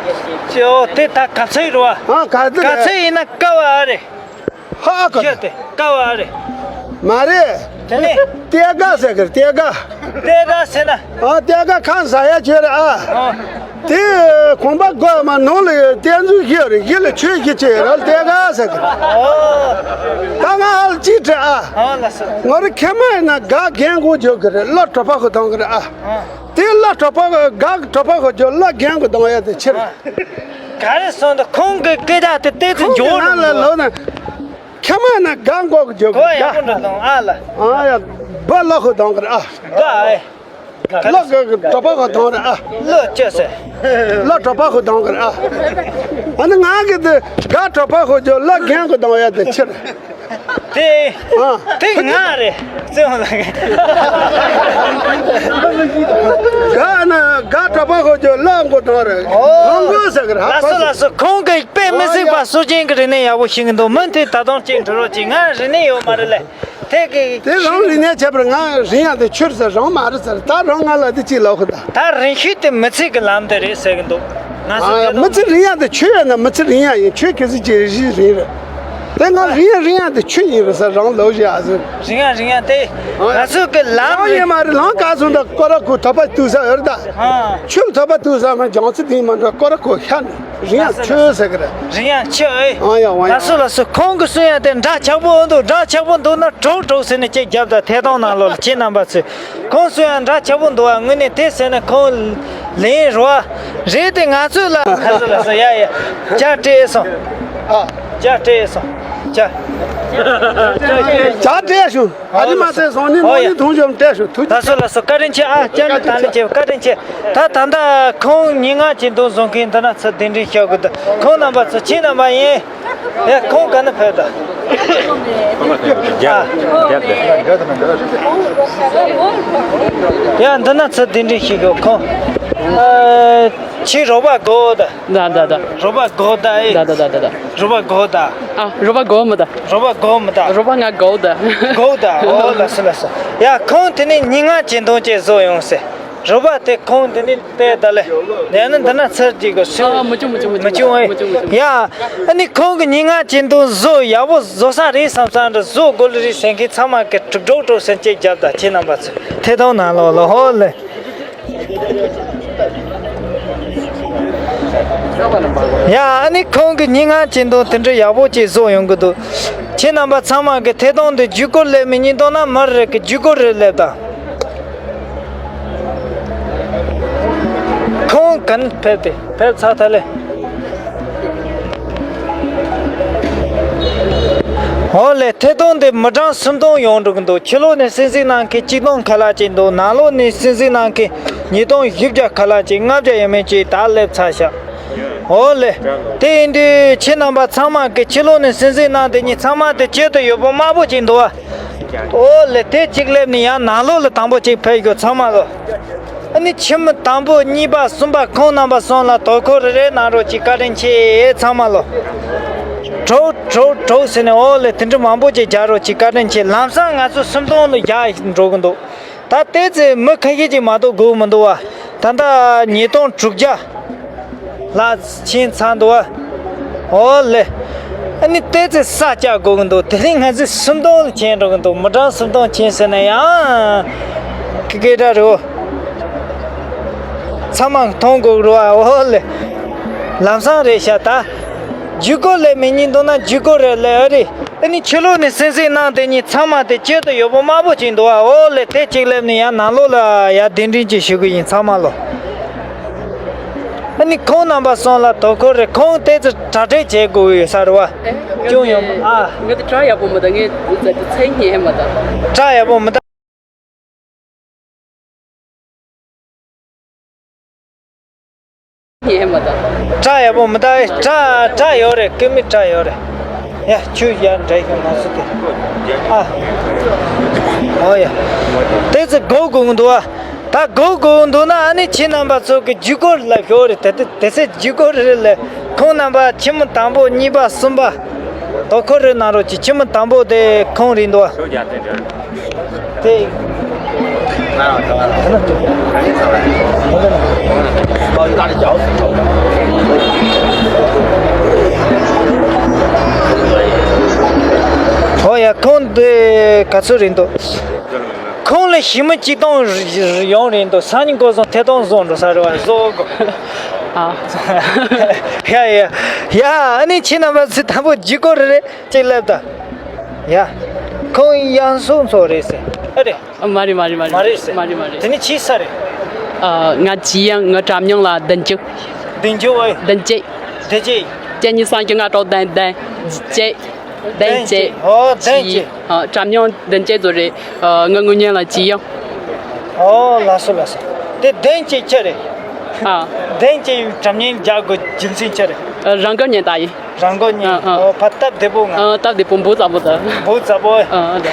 ཀྱིས། འོ་དེ་ད་ག་ཚོད་རེད་བ། ཨ། ག་ཚོད་རེད། ག་ཚོད་ཡིན་ན་དཀའ་བ་ཨ་རེད། ཧ་ག་བཞི་དེ་དཀའ་བ་ཨ་རེད། མ་རེད། དེ་ནས། གཏེར་སྒར་ཟེར་གི་རེད། གཏེར་སྒར། གཏེར་སྒར་ཟེར་ན། ཨ། གཏེར་སྒར་ཁང་ཟ་ཡ་ཁྱོད་རེད་ཨ། ཨ། དེ་ཁང་པ་སྒོ་མ་ནང་ལ་གཏེར་མཛོད་ཞིག་ཡོད་རེད། གཞི་ལ་ཆོས་ཞིག་བྱས་ཡོད་རེད། གཏེར་སྒར་ཟེར་གི་རེད། ཨོ། ད་ང་ཨ་ལ་ཅིག་དྲི་ཨ། ཨ་ལ་སོ། ང་རང་ཁྱེད་མ་ཡིན་ན་སྒར་རྒན་དགོས་བརྗོད་གི་རེད། བླ་གྲྭ་པ་ཁོ་གཏོང་གི་རེད་ཨ། ཨ། དེ་བླ་གྲྭ་པ་སྒར་གྲྭ་པ་ཁོ་བརྗོད། བླ་རྒན་དགོས་གཏོང་ཡ་དེ་ཕྱིར། ཨ། ག་རེ་སོང་། ད་ཁོང་གི་སྐད་ཆ་དེ་ཏོག་ཙམ་ཁོང་གི་འཇོག་ནང་ལ་ལོག་ན། ཁྱེད་མ་ན་སྒར་འགོག་རྒྱུ་གོ་ཡག་པོ་འགྲོ་དང་ཨ་ལ། ཨ་ཡ། བ་ལོ་ཁོ་དང་གར་ཨ། བ་ཨེ། ལོ་གི་གྲོ་པ་ཁོ་དང་ར་ཨ། ལོ་ཅི་ཟེར། ལོ་གྲོ་པ་ཁོ་དང་གར་ཨ། ཨ་ནི་ང་གི་དེ་སྒར་གྲོ་པ་ཁོ་རྒྱུ་ལོ་རྒན་ཁོ་དང་ཡ་དེ་ཕྱིར། དེ། ཨ། དེ་ང་རེད། བརྩེ་བ་ལ། སྒར་ན་སྒར་གྲོ་པ་ཁོ་རྒྱུ་ལོ་མགོ་དང་ར། ཨོ། ཁོང་གི་ཟེར་གི་ར། ལགས་སོ་ལགས་སོ། ཁོང་གི་དཔེ་མི་སྲིད་པ་སྲོལ་རྒྱུན་གྱི་རིག་གནས་ཡག་པོ་ཤེས་ཀྱི་འདུག་མི་དེ་ད་དུང་ཅིག་འགྲོ་རོགས་གྱིས། ང་རིག་གནས་ཡོད་མ་རེད་ལེ། དེ་གི་དེ་རང་རིག་གནས་བྱས་པར་ང་རིང་ཡ་དེ་ཆུར་ཟེར། རང་མ་རེད་ཟེར། ད་རང་ང་ལ་དེ་ཅིག་ལབ་ཁོ་ད། ད་རིང་ཤོས་དེ་མི་ཚེ་གི་ལམ་དེ་རེད་ཟེར་གི་འདུག་ང་ཚོ་ཨ། དེ་མི་ཚེ་རིང་ཡ་དེ་ཆུ་ཡོད་ན་མི་ཚེ་རིང་ཡ་ཡིན། ཆུ་གི་ཚེ་ཅིག་རི་རིང་རེད། དེ་ང་རིང་ཡ་རིང་ཡ་དེ་ཆུ་ཡིན་རེད་ཟེར། རང་ལབ་བཞག་ཨ་ཟེར། རིང་ཡ་རིང་ཡ་དེ་ང་ཚོ་གི་ལམ་རང་ཡིན་མ་རེད། ལམ་ག་སོང་ད་ཀོ་ར་ཁོ་ཐོབ་པ་ཐུག་ས་ཡོད་ད། ཨ། ཆུ་ཐོབ་པ་ཐུག་ས་མ་རྒྱང་ཚི་དེ་མ་འགྲོ། ཀོ་ར་ཁོ་ཤ་ནི། རིང་ཡང་ཆོས་ཟེར་གི་རེད། རིང་ཡང་ཆོས་ཨེ། ཨ་ཡ་ཝ་ཡ། ལགས་སོ་ལགས་སོ། ཁོང་གི་གསུང་ཡ་དེ་འདྲ་ཆགས་པོ་འདུག་འདྲ་ཆགས་པོ་འདུག་ན་གྲོགས་གྲོགས་ཟེར་ནས་ཅིག་རྒྱབ་དང་། ཐད་གཏོང་ནང་ལོགས་ལ་ཁྱེད་རྣམ་པ་ཚོས་ཁོང་གསུང་ཡ་འདྲ་ཆགས་པོ་འདུག་བ། དངོས་གནས་དེ་ཟེར་ན་ཁོང་ལན་རོ་བ་རེད་དེ། ང་ཚོས་ལ། ལགས་སོ་ལགས་སོ། ཡ་ཡ། ཇ་སྤྲད་སོང་། ཨ། ཇ་སྤྲད་སོང་། ཇ། ཇ་སྤྲད་བྱུང་། ཨ་ནི་མ་ཚད་སོང་ནི་ཨོ་ཡ། ནོར་ནི་ཐུང་ཞོམ་སྤྲད་ཤོག་ཐུགས། ལགས་སོ་ལགས་སོ། བཀའ་དྲིན་ཆེ་ཨ། བཅར་ནས་ད་ནི་ཆེ། བཀའ་དྲིན་ཆེ། ད་ད་ལྟ་ཁོང་ཉིན་ལྔ་གྱི་འདུག་བཟོ་མཁན་འདི་ན་ཚུར་གདན་འདྲེན་ཞུ་གི་འདུག་ཁོང་རྣམ་པ་ཚོ་ཁྱེད་རྣམ་པ་ཡིན། ཡ་ཁོང་ག་ནས་ཕེབས་ད། ཨ། ཡ་འདི་ན་ཚུར་གདན་འདྲེན་ཞུ་གི་ཁོང་། ཨ། ཁྱེད་རོགས་པ་དགོས་ད། Да, да, да. རོགས་པ་དགོས་ད་ཨེ། Да, да, да, да, да. རོགས་པ་དགོས་ད། ཨ། རོགས་པ་དགོས་མི་ད། རོགས་པ་དགོས་མི་ད། རོགས་པ་ང་དགོས་ད། དགོས་ད། ཨོ་ལགས་སོ་ལགས་སོ། ཡ་ཁོང་དེ་ནས་ཉིན་ལྔ་གྱི་འདུག་ཅེས་བཟོ་ཡོང་ཟེར། རོགས་པ་དེ་ཁོང་དེ་ནས་བལྟས་ད་ལེ། ཡང་ན་འདི་ན་ཚུར་གཅིག་གི་སུ། ཨ། མི་བྱུང་མི་བྱུང་མི་བྱུང་། མི་བྱུང་ཨེ། མི་བྱུང་མི་བྱུང་། ཡ། ཨ་ནི་ཁོང་གི་ཉིན་ལྔ་གྱི་འདུག་བཟོ་ཡག་པོ་བཟོ་ས་རེད་བསམ་བསམ་འདྲ། བཟོ་དགོས་ལེ་རེད་ཟེར་མཁན་ཚང་མ་གི་གྲུབ་གྲོགས་གྲོགས་སེམས་བསྐྱེད་རྒྱབ་དང་། ཁྱེད་རྣམ་པ་ཚོས་ཐད་གཏོང་ནང་ལོགས་ལ། ཧོ་ལེ། ཡ། ཨ་ནི་ཁོང་གི་ཉིན་ལྔ་གྱི་འདུག་དེ་འདྲ་ཡག་པོ་ཅིག་བཟོ་ཡོང་གི་འདུག་ཁྱེད་རྣམ་པ་ཚང་མ་གི་ཐད་གཏོང་དེ་བརྒྱུད་སྐུར་སླེབས་མི་ཉིད་དོ་ན་མར་རེད་གི་བརྒྱུད་སྐུར་རེ་སླེབས་དང་། ཁོང་ག་ནས་ཕེབས་ཏེ་ཕེབས་ཚར་ཐལ་ལེ། འོ་ལེ། ཐད་གཏོང་དེ་མི་གྲངས་སུམ་སྟོང་ཡོང་འགྲོ་གི་འདུག་ཕྱི་ལོགས་ནས་གསན་གཟིགས་གནང་མཁན་གཅིག་སྟོང་ཁ་ལག་ཅིག་འདུག་ནང་ལོགས་ནས་གསན་གཟིགས་གནང་མཁན་ཉིས་སྟོང་བཞི་བརྒྱ་ཁ་ལག་ཅིག་ལྔ་བརྒྱ་ཡས་མས་ཅིག་ད་སླེབས་ཚར་ཤག་འོ་ལེ། དེ་ཡིན་དུས་ཁྱེད་རྣམ་པ་ཚང་མ་གི་ཕྱི་ལོགས་ནས་གསན་གཟིགས་གནང་དེ་ཉིད་ཚང་མ་དེ་ཁྱེད་དུ་ཡོད་པོ་དམར་པོ་ཅིག་འདུག་བ། འོ་ལེ། དེ་གཅིག་སླེབས་ནས་ཡང་ནང་ལོགས་ལ་དང་པོ་གཅིག་ཕེབས་རྒྱུ་ཚང་མ་ལོ། ཨ་ནི་ཁྱིམ་དང་པོ་གཉིས་པ་གསུམ་པ་ཁོང་རྣམ་པ་གསུམ་ལ་དོ་ཁུར་རེ་རེ་གནང་རོགས་གྱིས། བཀའ་དྲིན་ཆེ་ཚང་མ་ལོ། གྲོགས་གྲོགས་གྲོགས་ཟེར་ནས། འོ་ལེ། དེ་འདྲ་མང་པོ་ཅིག་རྒྱག་རོགས་གྱིས། བཀའ་དྲིན་ཆེ། ལམ་སང་ང་ཚོ་སུམ་སྟོང་ལ་རྒྱག་འགྲོ་གི་འདུག་ད་ལྟའི་ཚེ་མི་ཁ་ཤས་ཅིག་མ་གཏོགས་སྒུག་མི་འདུག་བ། ད་ལྟ་ཉིས་སྟོང་དྲུག་བརྒྱ་ལ་ཕྱིན་ཚར་འདུག་བ། འོ་ལེ། ཨ་ནི་ལྟའི་ཚེ་ས་སྐྱ་དགོས་ཀྱི་འདུག་དེ་རིང་ང་ཚོས་སུམ་སྟོང་ལ་ཕྱིན་འགྲོ་གི་འདུག་མི་གྲངས་སུམ་སྟོང་ཕྱིན་ཟེར་ན་ཡང་ཀི་ཀེ་འདྲ་རེད། ཚང་མ་མཐོང་དགོས་རེད་བ། འོ་ལེ། ལམ་སང་རེད་ཤག་ད་བརྒྱུད་སྐུར་སླེབས་མི་ཉིད་འདུག་ན་བརྒྱུད་སྐུར་རེད་ལེ། ཨ་རེད། ཨ་ནི་ཕྱི་ལོགས་ནས་གསན་གཟིགས་གནང་དེ་ཉིད་ཚང་མ་དེ་ཁྱེད་དུ་ཡོད་པོ་དམར་པོ་ཅིག་འདུག་བ། འོ་ལེ། དེ་གཅིག་སླེབས་ནས་ཡང་ནང་ལོགས་ལ་ཡར་གདན་འདྲེན་ཅིག་ཞུ་གི་ཡིན། ཚང་མ་ལོ། ཨ་ནི་ཁོང་རྣམ་པ་གསུམ་ལ་དོ་ཁུར་རེ། ཁོང་ཏོག་ཙམ་གྲ་སྒྲིག་བྱེད་དགོས་ཡོད་ས་རེད་བ། ཨེ། ཅུང་ཡོད་ཨ། ང་དེ་གྲ་ཡག་པོ་མི་འདུག་ངས་འདི་ཚོ་མཚན་ཉན་མ་འདུག་གྲ་ཡག་པོ་མི་འདུག་ཉན་མ་འདུག་གྲ་ཡག་པོ་མི་འདུག་གྲ་གྲ་ཡོད་རེད། ཀི་མི་གྲ་ཡོད་རེད། ཡ་ཁྱོད་ཡར་འགྲོ་གི་མ་སུ་དེ། ཨ། ཨོ་ཡ། ཏོག་ཙམ་སྒུག་དགོས་འདུག་ཨ། ད་སྒུག་དགོས་འདུག་ན་ཨ་ནི་ཁྱེད་རྣམ་པ་ཚོ་གི་བརྒྱུད་སྐུར་ལ་ཞོག་རེད། དེ་དེ་དེ་ཚེ་བརྒྱུད་སྐུར་རེད་ལ། ཁོང་རྣམ་པ་ཁྱིམ་དང་པོ་གཉིས་པ་གསུམ་པ་དོ་ཁུར་རེ་གནང་རོགས་གྱིས། ཁྱིམ་དང་པོ་དེ་ཁོང་རེད་འདུག་ཨ། དེ། ཨོ་ཡ། ཁོང་དེ་ ག་ཚོད་རེད་འདུག་ཁོང་ལ་ཞི་མི་གཅིག་སྟོང་ཡོང་རེད་འདུག་སང་ཉིན་འགོ་བཟང་ཐད་གཏོང་བཟོ་འགྲོ་ས་རེད་བ། བཟོ་དགོ་ཨ། ཡ་ཡ་ཡ། ཨ་ནི་ཁྱེད་རྣམ་པ་ཚོས་དང་པོ་ལྗིད་ཁོག་རེད་རེད་ཅིག་སླེབས་ད། ཡ། ཁོང་དབྱངས་སུང་མཚོ་རེད་ཟེར། ཨ་རེད། ཨ། མ་རེད་མ་རེད་མ་རེད། མ་རེད་ཟེར། མ་རེད་མ་རེད། དེ་ནི་ཅི་ས་རེད། ཨ། ང་ཇི་ཡང་། ང་གྲྭ་མྱང་ལ་བདུན་ཅུ། བདུན་ཅུ་ཨེ། བདུན་ཅུ། བདུན་ཅུ། བཅུ་གཉིས་སུམ་ཅུ་ལྔ་དྲུག་བདུན། བདུན་ཅུ། བདུན་ཅུ། ཨོ། བདུན་ཅུ། ཨ། གྲྭ་མྱང་བདུན་ཅུ་ཚོ་རེད། ཨ། ང་དངོས་གནས་ལ་ཇི་ཡང་། ཨོ། ལགས་སོ་ལགས་སོ། དེ་བདུན་ཅུ་ཅི་རེད། ཨ། བདུན་ཅུ་གྲྭ་མྱང་རྒྱག་དགོས་རྒྱུ་མཚན་ཅི་རེད། ཨ། རང་དགར་ཉན་ད་ཡིན། རང་དགར་ཉན། ཨ། ཨ། ཨོ། ཕ་སྟབས་བདེ་པོ་ང་། ཨ། སྟབས་བདེ་པོ། འབུ་ཙག་པོ་ད། འབུ་ཙག་པོ། ཨ། ཨ། ད།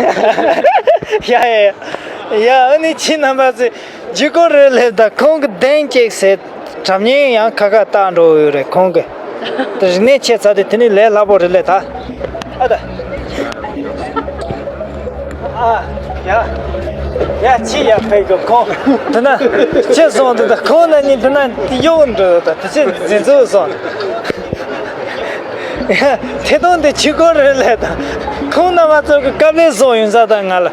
ཡ་ཡ་ཡ། ཨ་ནི་ཁྱེད་རྣམ་པ་ཚོས་ལྗིད་ཁོག་རེད་ལབ་ད། ཁོང་གི་བདུན་ཅུ་ཟེར། གྲྭ་མྱང་ཡང་ཁ་ཁ་བཏགས་འགྲོ་ཡོད་རེད་ཁོང་གི། དེ་རིག་གནས་ཆེ་ཚ་དེ་དེ་ནི་ལས་སླ་པོ་རེད་ལས་ད། ཨ་ད། ཨ། ཡ། ཡ། ཅི་ཡ་ཕེ་གོ་ཁོང་། དེ་ན་ཅི་སོང་དེ་ད། ཁོང་ན་ནི་དེ་ན་གཡོག་འགྲོ་ད། དེ་ཅི་འཛིན་ཚུལ་སོང་། ཡ། ཐད་གཏོང་དེ་ལྗིད་ཁོག་རེད་ལས་ད། ཁོང་རྣམ་པ་ཚོ་གི་དཀའ་ལས་བཟོ་ཡོང་ས་ད་ང་ལ།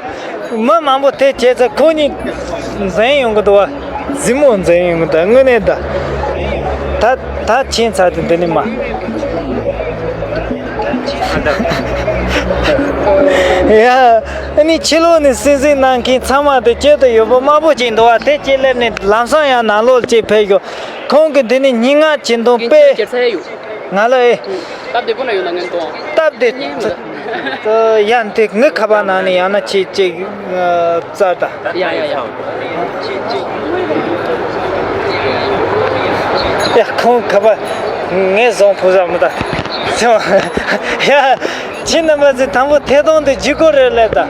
མི་མང་པོ་དེ་བྱས་ཚེ་ཁོ་གཉིས་འཛིན་ཡོང་གི་འདུག་བ། གཟིགས་མོ་འཛིན་ཡོང་གི་འདུག་དངོས་གནས་ད། ད་ད་ཕྱིན་ཚར་དུས་འདི་ནི་མ། ཡ། ཨ་ནི་ཕྱི་ལོགས་ནས་གསན་གཟིགས་གནང་མཁན་ཚང་མ་དེ་སྐྱིད་དུ་ཡོད་པོ་དམར་པོ་ཅིག་འདུག་བ། དེ་སྐྱིད་སླེབས་ནས་ལམ་སང་ཡང་ནང་ལོགས་ཅིག་ཕེབས་ཤོག་ཁོང་གི་འདི་ནི་སྙན་ངག་ཇེ་འདོན་དཔེ། ང་ལ་ཨེ། སྟབས་བདེ་པོ་ན་ཡོད་ན་ངན་གཏོང་། སྟབས་བདེ། ཡ། འདི་ངའི་ཁ་པར་ནང་ནས་ཡང་ན་ཆེ་ཆེ་རྩར་ད། ཡ་ཡ་ཡ། ཡ། ཁོང་ཁ་པར་ངས་བཟུང་ཕུལ་ས་མི་ད། ཡ། ཁྱེད་རྣམ་པ་ཚོས་དང་པོ་ཐད་གཏོང་དེ་ལྗིད་ཁོག་རེད་ལབ་ད།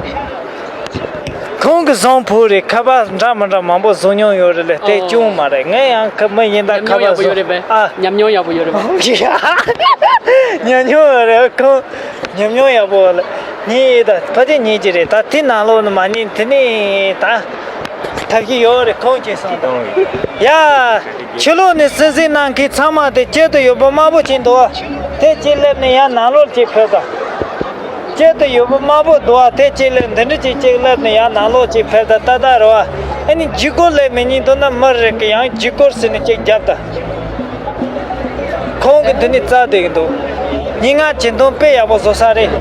ཁོང་གིས་བཟུང་ཕུལ་རེད། ཁ་པར་འདྲ་མི་འདྲ་མང་པོ་བཟོ་མྱོང་ཡོད་རེད་ལས། དེ་ཨོ། ཅུང་མ་རེད། ངས་ཡང་ཁ་མི་ཡིན་ད་ཉམས་ཁ་མྱོང་པར་ཡག་པོ་ཡོད་བཟོ། རེད་པས། ཨ། ཉམས་མྱོང་ཡག་པོ་ཡོད་རེད་པས། ཉམས་མྱོང་ཡོད་རེད། ཁོང་ཉམས་མྱོང་ཡག་པོ་ལ་ཉིན་ཡིན་ད་ཕ་དེ་ཉིན་གྱི་རེད། ད་དེ་ནང་ལོགས་ནས་མ་ཉིན་དེ་ནས་ད་ཐབས་ཀྱི་ཡོད་རེད། ཁོང་ཅེས་སོང་ད། ཡ། ཕྱི་ལོགས་ནས་གསན་གཟིགས་གནང་མཁན་ཚང་མ་དེ་སྐྱིད་དུ་ཡོད་པོ་དམར་པོ་ཅིག་འདུག་བ། དེ་གཅིག་སླེབས་ནས་ཡང་ནང་ལོགས་ཅིག་ཕེབས་དང་། སྐྱིད་དུ་ཡོད་པོ་དམར་པོ་འདུག་བ། དེ་གཅིག་སླེབས། འདི་འདྲ་ཅིག་གཅིག་སླེབས་ནས་ཡང་ནང་ལོགས་ཅིག་ཕེབས་དང་། ཏག་ཏག་རེད་བ། ཨ་ནི་ལྗིད་ཁོག་སླེབས་མི་ཉན་འདུག་ན་མི་རེ་གི་ཡང་ལྗིད་ཁོག་ཟེར་ནས་ཅིག་རྒྱབ་དང་། ཁོང་གི་འདི་ནི་རྩ་དེ་གི་འདུག་སྙན་ངག་ཇེ་འདོན་དཔེ་ཡག་པོ་བཟོ་ས་རེད།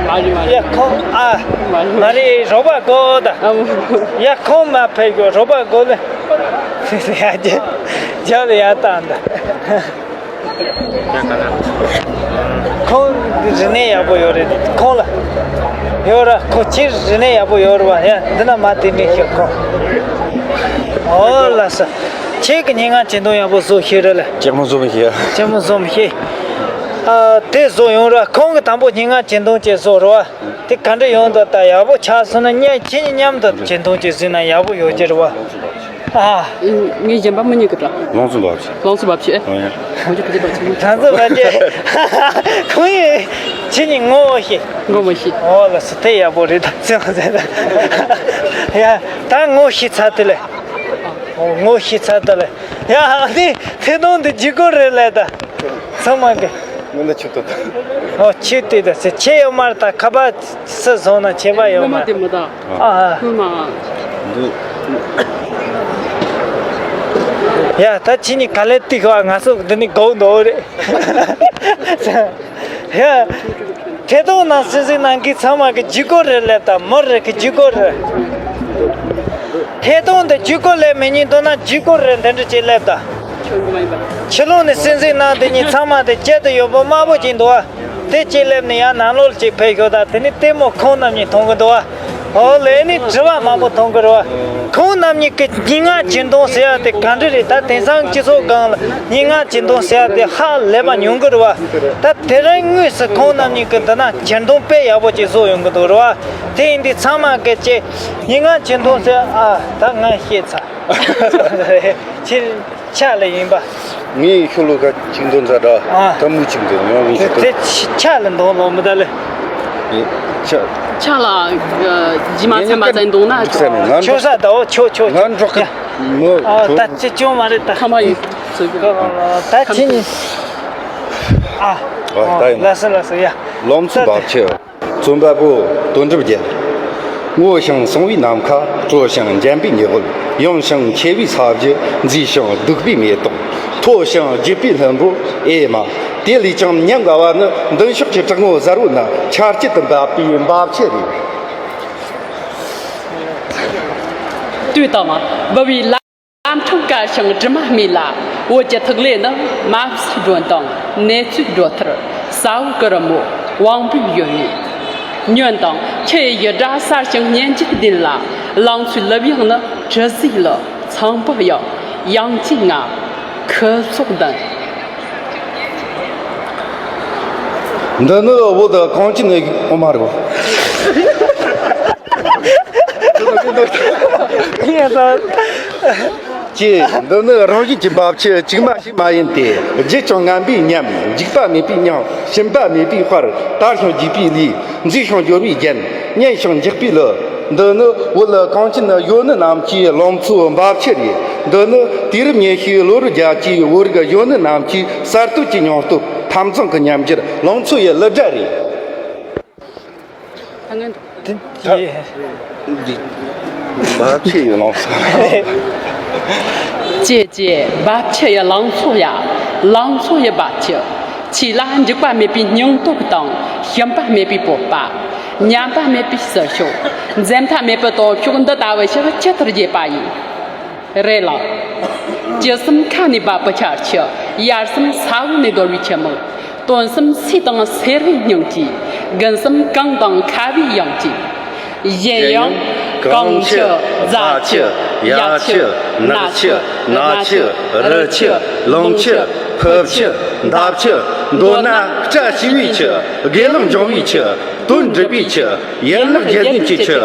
མ་རེད་མ་རེད། ཡ་ཁོང་ཨ། མ་རེད། མ་རེད། རོགས་པ་དགོས་ད། ཨ། ཡ་ཁོང་མ་ཕེབས་དགོས། རོགས་པ་དགོས་ལེ། ཡ་རྒྱ་རྒྱ་ལ་ཡ་བཏང་ད། ཁོང་རིག་གནས་ཡག་པོ་ཡོད་རེད། ཁོང་ལ་ཡོད་ར། ཁོ་ཁྱེད་རིག་གནས་ཡག་པོ་ཡོད་རེད་བ། ཡ་འདི་ན་མ་དེ་མི་ཤེས་ཁོ། ཨོ་ལགས་སོ། ཁྱེད་ཀྱི་སྙན་ངག་ཇེ་འདོན་ཡག་པོ་བཟོ་ཤེས་རེད་ལ། ལྕགས་མོ་བཟོ་མི་ཤེས། ལྕགས་མོ་བཟོ་མི་ཤེས། ཨ། དེ་བཟོ་ཡོང་ར། ཁོང་གི་དང་པོ་སྙན་ངག་ཇེ་འདོན་ཅིག་བཟོ་རེད་བ། དེ་ག་འདྲ་ཡོང་འདུག་ད་ཡག་པོ་ཆགས་སོང་ན་ཉན། ཁྱེད་གཉིས་མཉམ་དུ་ཇེ་འདོན་ཅིག་བཟོས་ན་ཡག་པོ་ཡོད་ཀྱི་རེད་བ། ཨ། ངས་གཞན་པ་མི་གཉིས་ཀྱི་འདྲ། ལོངས་སུ་འབབ་ཤིག་ལོངས་སུ་འབབ་ཤིག་ཨེ། ཨོ་ཡ། ཁོང་ཚོ་ཕ་གི་འབབ་ཤིག་ཁོང་ཚོ་ཕ་གི། ཁོང་ཡིན། ཁྱེད་གཉིས་ངོ་བོ་ཤེས། ངོ་མ་ཤེས། ཨོ་ལགས་སོ། དེ་ཡག་པོ་རེད་ད། ཚེ་མ་ཟད་ད། ཡ། ད་ངོ་ཤེས་ཚར་དེ་ལས། ཨོ། ངོ་ཤེས་ཚར་དེ་ལས། ཡ། ཨ་ནི་ཐད་གཏོང་འདི་ལྗིད་ཁོག་རེད་ལས་ད། ཚང་མ་གི། ངོ་ན་ཆུ་ཏོ་ད། ཨོ། ཆུ་ཏོ་ད་ཟེར། ཁྱེད་ཡོད་མ་རེད་ད། ཁ་པར་སུ་བཟུང་ན་ཁྱད་པར་ཡོད་མ་རེད། ཨ། ཨ། ཨ། འདི། ཡ། ད་ཁྱེད་གཉིས་ག་ལེར་ཏིག་བ། ང་ཚོ་འདི་ནས་སྒུག་འདུག་རེད། ཡ། ཐད་གཏོང་ནང་གསན་གཟིགས་གནང་མཁན་ཚང་མ་གི་ལྗིད་ཁོག་རེད་ལབ་ད། མི་རེ་གི་ལྗིད་ཁོག་རེད། ཐད་གཏོང་དེ་ལྗིད་ཁོག་སླེབས་མི་ཉན་འདུག་ན་ལྗིད་ཁོག་རེད། འདི་འདྲ་ཅིག་སླེབས་ད། ཕྱི་ལོགས་ནས་གསན་གཟིགས་གནང་དེ་གཉིས་ཚང་མ་དེ་སྐྱིད་དུ་ཡོད་པོ་དམར་པོ་ཅིག་འདུག་བ། དེ་གཅིག་སླེབས་ནས་ཡང་ནང་ལོགས་ཅིག་ཕེབས་ཤོག་ད། དེ་ནི་ལྟད་མོ་ཁོང་རྣམ་གཉིས་མཐོང་གི་འདུག་བ། ཨོ་ལེ། ནི་དྲི་བ་མང་པོ་མཐོང་གི་རེད་བ། ཁོང་རྣམ་གཉིས་ཀྱི་སྙན་ངག་ཇེ་འདོན་ཟེར་ཡ་དེ་ག་འདྲ་རེད། ད་དེང་སང་སྤྱི་ཚོགས་སྒང་ལ་སྙན་ངག་ཇེ་འདོན་ཟེར་ཡ་དེ་ཧ་ལས་པ་ཉུང་གི་རེད་བ། ད་དེ་རིང་དངོས་སུ་ཁོང་རྣམ་གཉིས་ཀྱི་འདི་ན་ཇེ་འདོན་དཔེ་ཡག་པོ་ཅིག་བཟོ་ཡོང་གི་འདུག་རེད་བ། དེ་ཡིན་དུས་ཚང་མ་གི་ཅེ་སྙན་ངག་ཇེ་འདོན་ཟེར། ཨ། ད་ང་ཤེས་ཚར། ཕྱིར་ཕྱག་ལ་ཡིན་པ། ངའི་ཤོ་ལོ་ཀ་གཅིག་འདོན་ཚར་འདྲ། ཨ། ད་མུ་གཅིག་འདོན་ཡོང་། ངའི་ཤོ་ལོ་ཀ་དེ་ཕྱག་ལ་འདོན་ལོ་མི་ད་ལེ། ཕྱག་ཕྱག་ལ་ཇི་མ་ཚན་པ་ཙམ་འདོན་ན་ཆོག་ང་ཆོག་ས་ད། འོ། ཆོག་ཆོག་ང་ཆོག་འགྲོ་གི། མོ་ཨ། ཆོག་ད་ཅི་ཅུང་མ་རེད་ད། ཁམས་པ་ཡིན། ད་ཁྱེད་ནི། ཨ། ཨ། ད་ཡིན། ལགས་སོ་ལགས་སོ། ཡ། ལོངས་སུ་འབབ་ཆེ། རྩོམ་པ་པོ་དོན་གྲུབ་རྒྱལ། སྔོ་ཞིང་སངས་བའི་ནམ་མཁའ། དྲོ་ཞིང་འཇམ་པའི་ཉི་འོད། ཡངས་ཤིང་ཆེ་བའི་ས་གཞི། མཛེས་ཤིང་སྡུག་པའི་མེ་ཏོག། མཐོ་ཞིང་རྒྱས་པའི་ལྷུན་པོ། ཨེ་མ། དེ་ལས་ཀྱང་ཉམས་དགའ་བ་ནི། མདུན་ཕྱོགས་ཀྱི་བྲག་ངོས་གཟར་བོ་ན་ཆར་སྐྱིད་དུ་འབབ་པའི་འབབ་ཆུ་རེད། དུས་དང་བབ་པའི་ལ། ལམ་འཕྲང་དཀར་ཞིང་དྲི་མ་མེད་ལ། བོད་ཀྱི་ཐིག་ལེ་ནི། མ་བསིལ་སྒྲོན་དང་ནེ་ཙོའི་སྒྲོ་ཐུར། ས་འོག་གི་རི་མོ་དབང་པོའི་ཡུལ་ནས། ཉོན་དང་ཆུ་ཡི་ཡི་སྒྲ་གསལ་ཞིང་སྙན་གྱི་ལྡན་ལ། ལང་ཚོའི་ལུབ་ཡངས་ནི། དྲི་ཟའི་ལུ། ཚངས་པའི་དབྱངས། དབྱངས་ཀྱི་རྔ། ཁུ་ཚོགས་ལྡན། འདི་ནི་བོད་གངས་ཅན་ནི། ཨོ་མ་རེད་བ། ཅེས། འདི་ནི་རང་བཞིན་གྱི་འབབ་ཆུ་གཅིག་མ་ཞིག་མ་ཡིན་ཏེ། བརྗིད་ཅིང་ངན་པའི་ཉམས། འཇིགས་པ་མེད་པའི་སྙིང་། ཞུམ་པ་མེད་པའི་དཔལ། དར་ཞིང་རྒྱས་པའི་ལུས། མཛེས་ཤིང་འབྱོར་བའི་རྒྱན། སྙན་ཞིང་འཇེགས་པའི་གླུ། འདི་ནི་བོད་གངས་ཅན་གཞོན་ནུ་རྣམས་ཀྱི་ལང་ཚོའི་འབབ་ཆུ་རེད། འདི་ནི་དུས་རབས་ཉི་ཤུའི་ལོ་རུ་བརྒྱད་ཀྱི་བོད་རིགས་གཞོན་ནུ་རྣམས་ཀྱི་གསར་གཏོད་ཀྱི་སྙིང་སྟོབས། འཐབ་འཛིང་གི་ཉམས་འགྱུར། ལང་ཚོ་ཡི་གླུ་སྒྲ་རེད། ད་ངན་འགྲོ། དེ་འདི་འབབ་ཆུ་ཡི་ལང་ཚོ། ཅེས་ཅེས། འབབ་ཆུ་ཡི་ལང་ཚོ་ཡ། ལང་ཚོ་ཡི་འབབ་ཆུ། ཆོས་ལ་འཇིགས་པ་མེད་པའི་སྙིང་སྟོབས་དང་། ཞུམ་པ་མེད་པའི་སྤོབས་པ། ཉམས་པ་མེད་པའི་ཟིལ་ཤུགས། འཛེམ་ཐབས་མེད་པའི་སྟོབས་ཤུགས། འདི་ལྟ་བུ་ཞིག་ཇི་ལྟར་རྒྱས་པ་ཡིན། རེད་ལ། དཀྱིལ་གསུམ་ཁ་ནས་འབབ་པའི་ཆར་ཆུ། ཡར་གསུམ་ས་འོག་ནས་རྡོལ་བའི་ཆུ་མིག། དོན་གསུམ་སེར་དང་སེར་བའི་སྙིང་གིས། དགུན་གསུམ་གངས་དང་ཁ་བའི་དབྱངས་ཀྱིས། གཞན་ཡང་། གངས་ཆུ། རྫ་ཆུ། གཡའ་ཆུ། ནགས་ཆུ། སྣ་ཆུ། རི་ཆུ། ལུང་ཆུ། ཕུ་ཆུ། འདབས་ཆུ། མདོར་ན་བཀྲ་ཤིས་པའི་ཆུ། དགེ་སློང་སྦྱོང་བའི་ཆུ། དོན་འགྲུབ་པའི་ཆུ། ཡན་ལག་བརྒྱད་ལྡན་གྱི་ཆུ།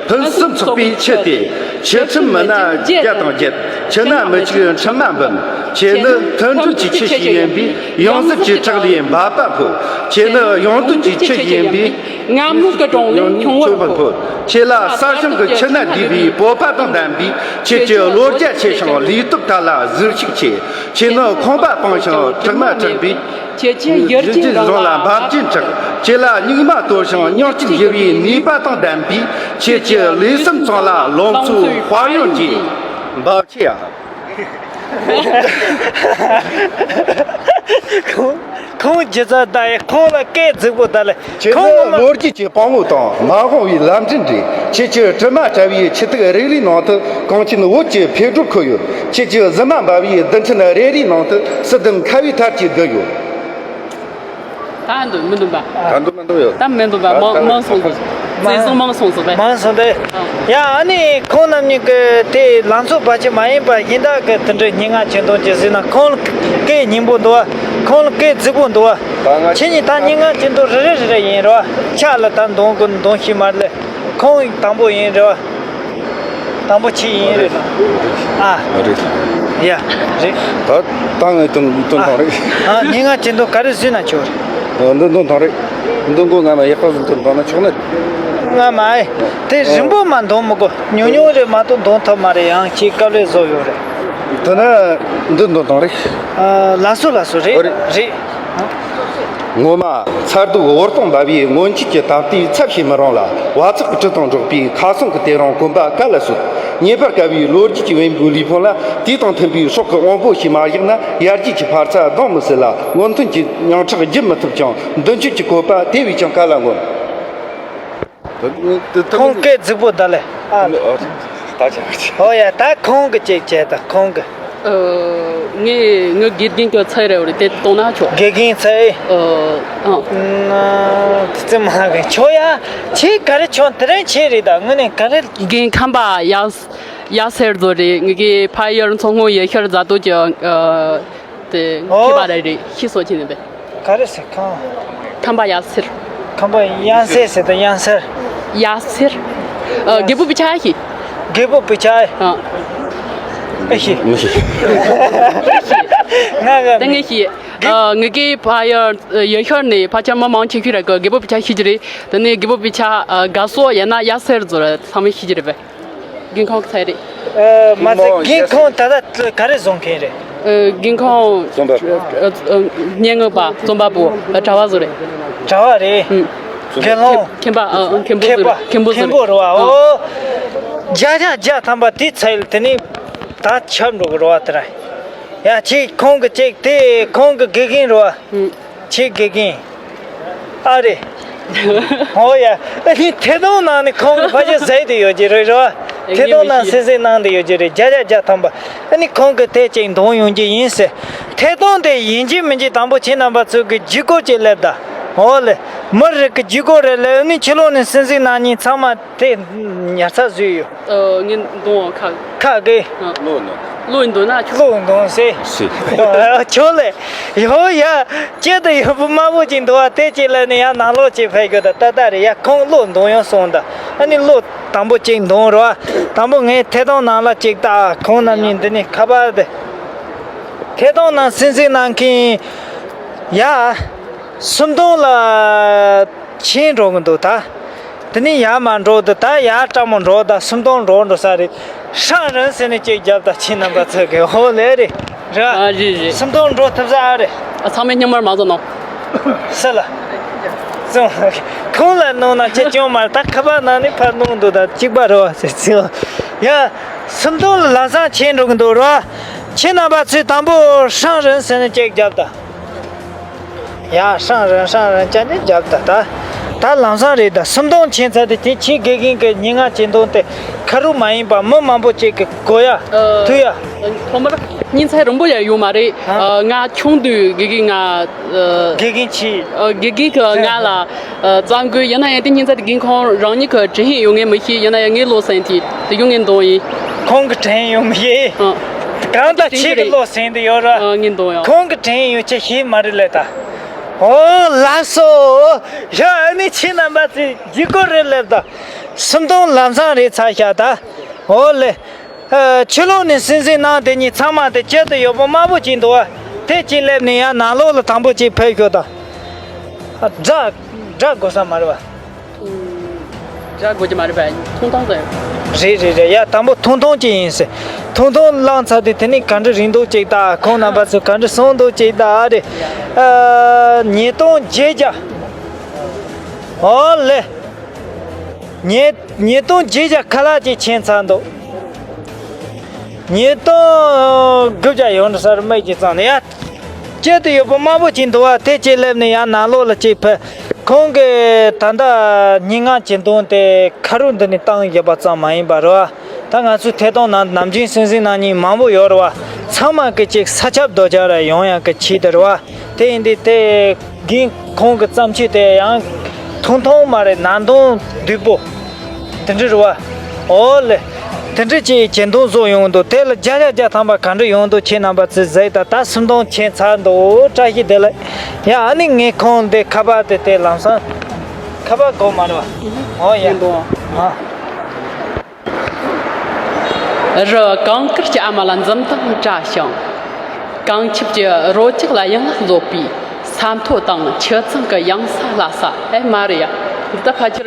ཕུན་སུམ་ཚོགས་པའི་ཆུ་སྟེ། ཆུ་ཁྲིམས་མི་སྣ་བརྒྱ་དང་བརྒྱད། ཆུ་སྣ་མི་གཅིག་ཁྲིམས་མ་འབུམ། ཆུ་ནི་མཐུན་སྒྲིལ་གྱི་ཆུ་ཞིག་ཡིན་པས། ཡོངས་འཛིན་གྱི་ཁྲག་ལས་འབབ་པ་ཕོད། ཆུ་ནི་ཡོངས་འདུ་གྱི་ཆུ་ཞིག་ཡིན་པས། ངམ་ངུ་གི་གྲོང་ལས་ཁྱུང་བུར་ཕོད། ཆུ་ལ་ས་ཞིང་གི་ཆུ་སྣ་འདུས་པའི་སྤོབས་པ་དང་ལྡན་པས། ཁྱེད་ཀྱི་བློ་རྒྱ་ཆེ་ཞིང་ལུས་སྟོབས་དལ་ལ་གཟི་བརྗིད་ཆེ། ཁྱེད་ནི་ཁང་པ་སྤངས་ཤིང་གྲིབ་མ་འཁྲིགས་པས། ཁྱེད་ཀྱི་ཡུལ་གྱི་རྫོང་ལ་འབབ་ཆུ་འཁྲིགས། ཁྱེད་ལ་སྙིགས་མ་གཏོར་ཞིང་སྙིང་རྗེ་ཞི་བའི་ནུས་པ་དང་ལྡན་པས། ཁྱེད་ཀྱི་ལུས་སེམས་ཚང་ལ་ལང་ཚོའི་དཔལ་ཡོན་གྱིས། འབབ་ཆུ་ཡ། ཁོང་ཁོང་ཇི་ཙམ་ད་ཡི་ཁོང་ལ་སྐད་རྫིག་པོ་ད་ལེ། ཁྱེད་ཁོང་ནི་ངོ་མ་ལོ་རྒྱུས་ཀྱི་དཔང་བོ་དང་མ་འོངས་པའི་ལམ་འདྲེན་རེད། ཁྱེད་ཀྱི་དྲི་མ་བྲལ་བའི་ཆུ་ཐིགས་རིག་རིག་ནང་དུ་གངས་ཅན་བོད་ཀྱི་འཕེལ་འགྲོར་འཁོད་ཡོད། ཁྱེད་ཀྱི་གཟི་མ་འབར་བའི་རྡུལ་ཕྲན་རེ་རེའི་ནང་དུ་སྲིད་དུམ་ཁ་བའི་ཐར་གྱིས་བསྡུས་ཡོད། ད་འདོད་མི་འདུག་པ། ད་འདོད་མི་འདུག་ཡོད། ད་མི་འདུག་པ། མང་མང་སོང་ཟིག། བཙན་བཟུང་མང་སོང་ཟིག་པས། མང་སོང་སྟེ། ཨ། ཡ། ཨ་ནི་ཁོང་རྣམ་གཉིས་ཀྱི་དེ་ལང་ཚོ་བར་ཆད་མ་ཡིན་པ་གཞན་དག་གི་དེ་འདྲའི་སྙན་ངག་ཅན་དོན་གྱི་ཟིན་ན། ཁོང་ལ་སྐད་སྙན་པོ་འདུག་བ། ཁོང་ལ་སྐད་རྫིག་པོ་འདུག་བ། ད་ང་ཁྱེད་གཉིས་ད་སྙན་ངག་ཅན་དོན་རེ་རེ་རེ་རེ་ཡིན་རེད་བ། ཆ་ལ་ད་འདོན་དགོས་འདོན་ཤེས་མ་རེད། ཁོང་དང་པོ་ཡིན་རེད་བ། དང་པོ་ཁྱེད་ཡིན་རེད། ཨ། རེད། ཡ། རེད། ད་ད་ངས་དོན་དོན་དང་རེད། ཨ། སྙན་ངག་ཅན་དོན་ག་རེ་བཟོས་ན་ཆོག་རེད། འདི་འདོན་དང་རེད། འདི་མགོ་ང་མ་ཡག་པ་བཟོ་འདོན་དང་ན་ཆོག་ནི། ང་མ་ཨེ། དེ་རིང་པོ་མ་འདོན་མི་དགོས། ཉུང་ཉུང་རེ་མ་གཏོགས་འདོན་ཐུབ་མ་རེད། ཡང་ཁྱེད་དཀའ་ལས་བཟོ་ཡོད་རེད། དེ་ན་འདི་འདོན་དང་རེད། ཨ། ལགས་སོ་ལགས་སོ། རེད། རེད། ངོ་མ་མཚར་སྡུག་འོད་སྟོང་འབར་བའི་སྔོན་ཆད་ཀྱི་ད་ལྟའི་ཚབ་བྱེད་མི་རུང་ལ། བ་ཚག་གི་དྲི་དང་འགྲོགས་པའི་ཁ་སང་གི་དེ་རིང་གོམ་པ་ག་ལ་སོད། ཉེ་བར་དཀའ་བའི་ལོ་རྒྱུས་ཀྱི་བེམ་པོའི་ལུས་ཕུང་ལ། དུས་དང་མཐུན་པའི་སྲོག་གི་དབང་པོ་ཞིག་མ་བཞག་ན། ཡར་རྒྱས་ཀྱི་འཕར་རྩ་ལྡང་མི་སྲིད་ལ། སྔོན་ཐོན་གྱི་མིང་གྲགས་བརྗེད་མི་ཐུབ་ཅིང་། མདུན་སྐྱོད་ཀྱི་བཀོད་པ་དེ་བས་ཀྱང་ག་ལ་ངོམ། ཁོང་སྐད་རྫིག་པོ་ད་ལེ། ཨ། ད་ཆ་ཆ། ཨོ་ཡ། ད་ཁོང་གི་ཅིག་བྱས། ད་ཁོང་གི། ཨ། ངས་ངའི་དགེ་རྒན་གྱི་ཚད་རེད་བ་རེད། དེ་གཏོང་ན་ཆོག། དགེ་རྒན་ཚད། ཨ། ཨ། དེ་ཙམ་མ་གི་ཆོག་ཡ། ཁྱེད་ག་རེ་ཆོག། དེ་རིང་ཁྱེད་རེད། ད་དངོས་གནས་ག་རེ། རྒན་ཁམས་པ་ཡ། ཡ་སེར་ཟོ་རེད། ངེད་ཀྱི་ཕ་ཡུལ་མཚོ་སྔོན་ཡུལ་ཤུལ་རྫ་སྟོད་ཀྱི། ཨ། དེ། ཨོ། མཁས་པ་རེ་རེད། ཤི་སོ་ཆེ་ནས་པས། ག་རེ་ཟེར། ཁམས། ཁམས་པ་ཡ་སེར། ཁམས་པ་ཡང་སེར་ཟེར་དང་། ཡང་སེར། ཡ་སེར། ཨ། རྒད་པོ་བུ་ཆ་ཤི། རྒད་པོ་བུ་ཆ། ཨ། ཨེ་ཤི། ང་ག་ད་ངས་ཤི། ཨ། ངེད་ཀྱི་ཕ་ཡུལ་ཡུལ་ཤུལ་ནས་ཕལ་ཆེར་མི་མང་ཆེ་ཤོས་ར་གི་རྒད་པོ་བུ་ཆ་ཤི་གི་རེད། དེ་ནས་རྒད་པོ་བུ་ཆ། ཨ། དགའ་སོ་ཡང་ན་ཡ་སེར་ཟོ་ར་ཚང་མས་ཤི་གི་རེད་པས། རྒན་ཁོང་གི་ཚད་རེད། ཨ། མ་ཚད་རྒན་ཁོང་ད་ལྟ་ག་རེ་བཟོ་མཁན་རེད། ཨ། རྒན་ཁོང་རྩོམ་པ། ཨ། ཨ། སྙན་ངག་པ། རྩོམ་པ་པོ། ཨ། གྲྭ་བ་ཟོ་རེད། གྲྭ་བ་རེད། ཨང་། དགེ་སློང་། མཁན་པ། ཨ། ཨ། མཁན་པོ་མཁན་པ། ཟེར། མཁན་པོ་མཁན་ཟེར། པོ་རེད་བ། ཨ། ཨོ། བརྒྱ་ཆ་བརྒྱ་ཐམ་པ་དེ་ཚད་ལ་དེ་ནི་ད་ཁྱབ་འགྲོ་གི་རེད་བ། དེ་ར་ཡ། ཁྱེད་ཁོང་གི་ཅིག་དེ་ཁོང་གི་དགེ་རྒན་རེད་བ། ཨུ། ཁྱེད་དགེ་རྒན། ཨ་རེད། ཨོ་ཡ། ཨ་ནི་ཐད་གཏོང་ནང་ནས་ཁོང་གི་ཕ་ཆེ་ཟས་དེ་ཡོད་ཀྱི་རེད། རེད་བ། ཐད་གཏོང་ནང་སེམས་སེམས་གནང་དེ་ཡོད་ཀྱི་རེད། བརྒྱ་ཆ་བརྒྱ་ཐམ་པ། ཨ་ནི་ཁོང་གི་དེ་ཅིག་འདོན་ཡོང་གི་ཡིན་ཟེར། ཐད་གཏོང་དེ་ཡིན་གཅིག་མིན་གཅིག་དང་པོ་ཁྱེད་རྣམ་པ་ཚོ་གི་བརྒྱུད་སྐུར་ཅིག་སླེབས་ད། འོ་ལེ། མི་རིགས་ཀྱི་བརྒྱུད་སྐུར་རེ་ལེ་ནི་ཕྱི་ལོགས་ནས་སེམས་སེམས་གནང་མཁན་ཚང་མ་དེ་ཉར་ཚགས་བཟོས་ཡོད། ཨ། ངས་འདོན་ཁ། ཁ་གི། ཨ། བློ་འདོན། བློ་འདོན་ན་ཆོག་བློ་འདོན་ཟེར། སི། ཆོག་ལེ། ཡོ་ཡ། ཅི་ད་ཡོ་བུ་དམར་པོ་ཅིག་འདུག་བ། དེ་ཅིག་ལ་ནི་ཡང་ནང་ལོགས་ཅིག་ཕེབས་རྒྱུ་ད། ད་ད་རེད་ཡ། ཁོང་བློ་འདོན་ཡོང་སོང་ད། ཨ་ནི་བློ་དང་པོ་ཅིག་འདོན་རོགས། དང་པོ་ངས་ཐད་གཏོང་ནང་ལ་ཅིག་ད། ཁོང་རྣམ་གཉིས་འདི་ནི་ཁ་པར་དེ། ཐད་གཏོང་ནང་སེམས་སེམས་གནང་མཁན། ཡ། སུམ་སྟོང་ལ་ཕྱིན་འགྲོ་གི་འདུག་ད། དེ་ནས་ཡར་མར་འགྲོ་འདུག་ད། ཡར་སྤྲང་མོ་འགྲོ་ད། སུམ་སྟོང་འགྲོ་འགྲོ་ས་རེད། ཧྲང་རིན་ཟེར་ནས་ཅིག་རྒྱབ་ད། ཁྱེད་རྣམ་པ་ཚོ་གི། ཧོ་ལེ་རེད། རེད། ཨ། རེད་རེད། སུམ་སྟོང་འགྲོ་ཐུབ་ས་ཨ་རེད། ཨ། ཚང་མས་རྙིང་མར་མ་བཟོ་ནོ། ས་ལ། ཙང་། ཁོང་ལ་གནང་ན་ཅི་ཅུང་མར་ད་ཁ་པར་ནང་ནས་ཕར་གནང་འདུག་ད། གཅིག་པ་རེད་བ་ཟེར་ཚེ། ཡ། སུམ་སྟོང་ལ་ལམ་སང་ཕྱིན་འགྲོ་གི་འདུག་རེད་བ། ཁྱེད་རྣམ་པ་ཚོས་དང་པོ་ཧྲང་རིན་ཟེར་ནས་ཅིག་རྒྱབ་ད། ཡ། ཧྲང་རིན་ཧྲང་རིན་ཅན་ནི་རྒྱབ་ད་ད། ད་ལམ་སང་རེད་ད། སུམ་སྟོང་ཕྱིན་ཚར་དེ་དེ་ཁྱེད་དགེ་རྒན་གྱི་སྙན་ངག་བྱེད་དོན་དེ་ཁ་རུ་མ་ཡིན་པ་མི་མང་པོ་ཅིག་གི་གོ་ཡ། ཨ། ཐུག་ཡ། ཐོག་མར་སྙིང་ཚད་རིང་པོ་ཡ་ཡོད་མ་རེད། ཨ། ཨ། ང་ཆུང་དུས་དགེ་རྒན་ང་། ཨ། དགེ་རྒན་གྱིས། ཨ། དགེ་རྒན་གྱིས་ང་ལ། ཨ། བརྩམས་དགོས། ཡིན་ན་ཡང་དེ་སྙིང་ཚད་དེ་རྒན་ཁོང་རང་ཉིད་ཀྱིས་འབྲི་ཡོད་ངས་མི་ཤེས། ཡིན་ན་ཡང་ངས་བློ་སེམས་དེ་དེ་ཡོང་ངས་འདོན་ཡིན། ཁོང་གིས་དྲན་ཡོང་མི་ཤེས། ཨ། གང་ལྟར་ཁྱེད་ཀྱི་བློ་སེམས་དེ་ཡོད་ར། ཨ། ངས་འདོན་ཡོད། ཁོང་གིས་དྲན་ཡོང་ཅི་ཤེས་མ་རེད་ལེ་ད། ཨོ་ལགས་སོ། ཡ། ཨ་ནི་ཁྱེད་རྣམ་པ་ཚོས་བརྒྱུད་སྐུར་རེ་སླེབས་ད། སུམ་སྟོང་ལམ་སང་རེད་ཚར་ཤག་ད། ཨོ་ལེ། ཨ། ཕྱི་ལོགས་ནས་སེམས་སེམས་གནང་དེ་གཉིས་ཚང་མ་དེ་ཁྱེད་དུ་ཡོད་པོ་དམར་པོ་ཅིག་འདུག་བ། དེ་ཅིག་སླེབས་ནས་ཡང་ནང་ལོགས་ལ་དང་པོ་ཅིག་ཕེབས་ཤོག་ད། ཨ། སྒྲ་སྒྲ་དགོས་ས་མ་རེད་བ། སྒྲ་དགོས་ཀྱི་མ་རེད་པ། ཐུང་ཐུང་ཙམ། རེད་རེད་རེད། ཡ། དང་པོ་ཐུང་ཐུང་ཅིག་ཡིན་ཟེར། ཐུང་ཐུང་བླངས་ཚར་དུས་དེ་ནས་ག་འདྲ་རིང་འདུག་ཅིག་ད། ཁོང་རྣམ་པ་ཚོས་ག་འདྲ་གསུངས་འདུག་ཅིག་ད། ཨ་རེད། ཨ། ཉིས་སྟོང་བརྒྱད་བརྒྱ། ཨོ་ལེ། ཉིས་ཉིས་སྟོང་བརྒྱད་བརྒྱ་ཁ་ལག་ཅིག་ཕྱིན་ཚར་འདུག་ཉིས་སྟོང་དགུ་བརྒྱ་ཡོང་འདྲ་ས་རེད། མིག་གིས་བཙུམས་ནས། ཡ། ཁྱེད་དུ་ཡོད་པོ་དམར་པོ་ཅིག་འདུག་བ། དེ་ཅིག་སླེབས་ནས་ཡང་ནང་ལོགས་ལ་ཅིག་ཕེབས། ཁོང་གིས་ད་ལྟ་སྙན་ངག་བྱེད་དོན་དེ་ཁ་རུ་འདི་ནས་བཏང་བཞག་པ་ཙམ་མ་ཡིན་པ་རེད་བ། ད་ང་ཚོའི་ཐད་གཏོང་ནང་ནམ་རྒྱུན་སེམས་སེམས་གནང་མཁན་མང་པོ་ཡོད་རེད་བ། ཚང་མ་གི་ཅིག་ས་ཁྱབ་རྡོ་རྗེ་ར་ཡོང་ཡག་གི་ཆེད་དུ་རེད་བ། དེ་ཡིན་དུས་དེ་རྒན་ཁོང་གི་བརྩམས་ཆོས་དེ་ཡང་ཐུང་ཐུང་མ་རེད། ནང་དོན་བསྡུས་པོ་དེ་འདྲ་རེད་བ། ཨོ་ལེ། དེ་འདྲ་ཅིག་གྱེན་དོན་བཟོ་ཡོང་འདུག་དེ་ལ་བརྒྱ་ཆ་བརྒྱ་ཐམ་པ་ག་འདྲ་ཡོང་འདུག་ཁྱེད་རྣམ་པ་ཚོས་གཟིགས་དང་། ད་སུམ་སྟོང་ཕྱིན་ཚར་འདུག་བཀྲ་ཤིས་བདེ་ལེགས། ཡ། ཨ་ནི་ངས་ཁོང་འདི་ཁ་པར་དེ་དེ་ལམ་སང་ཁ་པར་དགོས་མ་རེད་བ། ཨོ་ཡ། ཡིན་འདུག་ཨ། རི་གངས་དཀར་གྱི་ཨ་མ་ལ་འཛུམ་མདངས་བཀྲ་ཞིང་། གངས་ཁྱབ་ཀྱི་རོལ་ཆ་ལ་ཡང་རྫོགས་པའི་ས་མཐོ་དང་ཆུ་གཙང་གི་གཡང་ས་ལ་ས། ཨེ་མ་རེད་ཡ། འདི་ད་ཕལ་ཆེར་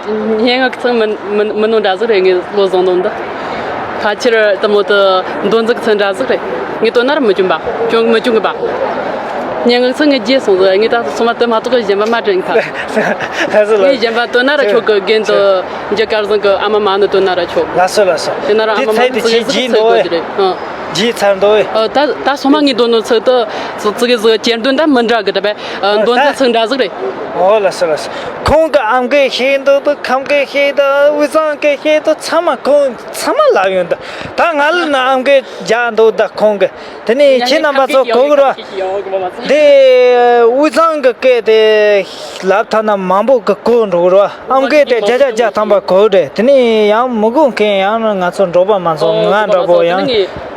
སྙན་ངག་ཚང་མིན་མིན་མིན་ནོ་འདྲ་ཟིག་རེད། ངས་བློ་བཟུང་ནོ་འདི་ཕལ་ཆེར་དེ་མོ་དེ་མདོ་འཛིན་ཚང་འདྲ་ཟིག་རེད། ངས་བཏོན་ན་ར་མི་འཇོན་པ། འཇོན་མི་འཇོན་གི་པ། སྙན་ངག་ཚང་ངས་བརྗེད་སོང་ཟིག་ངས་ད་སོ་མ་དེ་མ་གཏོགས་གཞན་པ་མ་དྲན་ཁ། ངས་གཞན་པ་བཏོན་ན་ར་ཆོག་གི། རྒན་དེ་འཇུ་སྐལ་བཟང་གི་ཨ་མ་མ་ནི་བཏོན་ན་ར་ཆོག་ལགས་སོ་ལགས་སོ། དེ་ན་ར་ཨ་མ་མ་ནི་ཙི་གེ་ཟིག་ཚིག་དགོས་ཀྱི་རེད། ཨ། བརྗེད་ཚར་འདུག་ཨ། ད་ད་སོ་མ་ངས་འདོན་ནོ་ཚིག་དེ་ཙི་གེ་ཟིག་གྱེར་འདོན་ད་མི་འདྲ་གི་ད་པས། ཨ། འདོན་ཚིག་ཚིག་འདྲ་ཟིག་རེད། ཨོ་ལགས་སོ་ལགས་སོ། ཁོང་གི་ཨམ་གིས་བཤད་འདུག་ད་ཁམས་གིས་བཤད་འདུག་དབུས་གཙང་གིས་བཤད་འདུག་ཚང་མ་ཁོང་ཚང་མ་ལབ་ཡོང་འདུག་ད་ང་ལ་ནི་ཨམ་གིས་རྒྱག་འདུག་ད་ཁོང་གིས། དེ་ནས་ཁྱེད་རྣམ་པ་ཚོ་གོ་གི་རེད་བ། དེ་དབུས་གཙང་གི་སྐད་དེ་ལབ་ཐ་ན་མང་པོ་གི་གོ་འགྲོ་གི་རེད་བ། ཨམ་སྐད་དེ་བརྒྱ་ཆ་བརྒྱ་ཐམ་པ་གོ་གི་རེད། དེ་ནས་ཡང་མི་གོ་མཁན་ཡང་ང་ཚོ་འབྲོག་པ་མང་ཚོགས་ང་འདྲ་པོ་ཡང་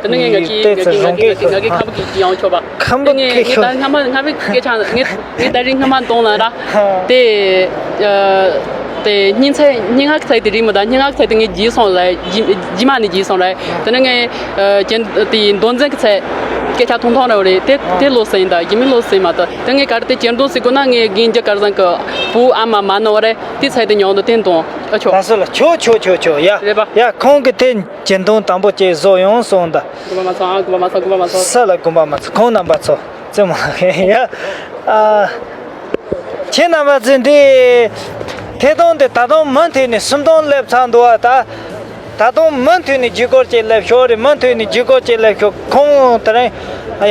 ཏོག་ཙམ་རྫོང་སྐད་ཤོད། ཁམས་པ་སྐད་ཤོད། ངས་ད་སྔ་མ་སྔ་མའི་སྐད་ཆ་ངས་ངས་ད་རིང་སྔ་མ་གཏོང་ལ་ར། དེ་ཨ། དེ་སྙན་ཚིག་སྙན་ངག་ཚིག་དེ་རིང་མི་ད་སྙན་ངག་ཚིག་དེ་ངས་བརྗེད་སོང་ལ། རྗེས་མ་ནས་བརྗེད་སོང་ར། དེ་ནས་ངས་ཨ། ཀྱེ་དེ་མདོ་འཛིན་གྱི་ཚིག་སྐད་ཆ་ཐུང་ཐུང་ར་རེད། དེ་དེ་བློ་སེམས་ད་རྗེས་མའི་བློ་སེམས་མ་ད། དེ་ངས་ག་རེ་དེ་ཀྱེ་འདོན་ཟེར་གོ་ན་ངས་རྒན་འཇུ་སྐལ་བཟང་གི་བུ་ཨ་མ་མ་ནི་བ་རེད། དེ་ཚིག་དེ་ཉོག་འདུག་དེ་འདོན་ཨ་ཆོག་ལགས་སོ་ལགས། ཆོག་ཆོག་ཆོག་ཆོག་ཡ། རེད་པ། ཡ་ཁོང་གི་དེ་ཀྱེ་འདོན་དང་པོ་ཅིག་བཟོ་ཡོང་སོང་ད། དགོངས་པ་མ་ཚོམ་ཨ། དགོངས་པ་མ་ཚོམ། དགོངས་པ་མ་ཚོམ། ས་ལ་དགོངས་པ་མ་ཚོམ། ཁོང་རྣམ་པ་ཚོ་རྩེད་མོ་ལགས་ཡ། ཨ། ཁྱེད་རྣམ་པ་ཚོས་འདི་ཐད་གཏོང་དེ་ད་དུང་མུ་མཐུད་ནས་སུམ་སྟོང་སླེབས་ཚར་འདུག་བ། ད་ད་དུང་མུ་མཐུད་ནས་བརྒྱུད་སྐུར་ཅིག་སླེབས་ཤོག་རེད། མུ་མཐུད་ནས་བརྒྱུད་སྐུར་ཅིག་སླེབས་ཤོག་ཁོང་དེ་རིང་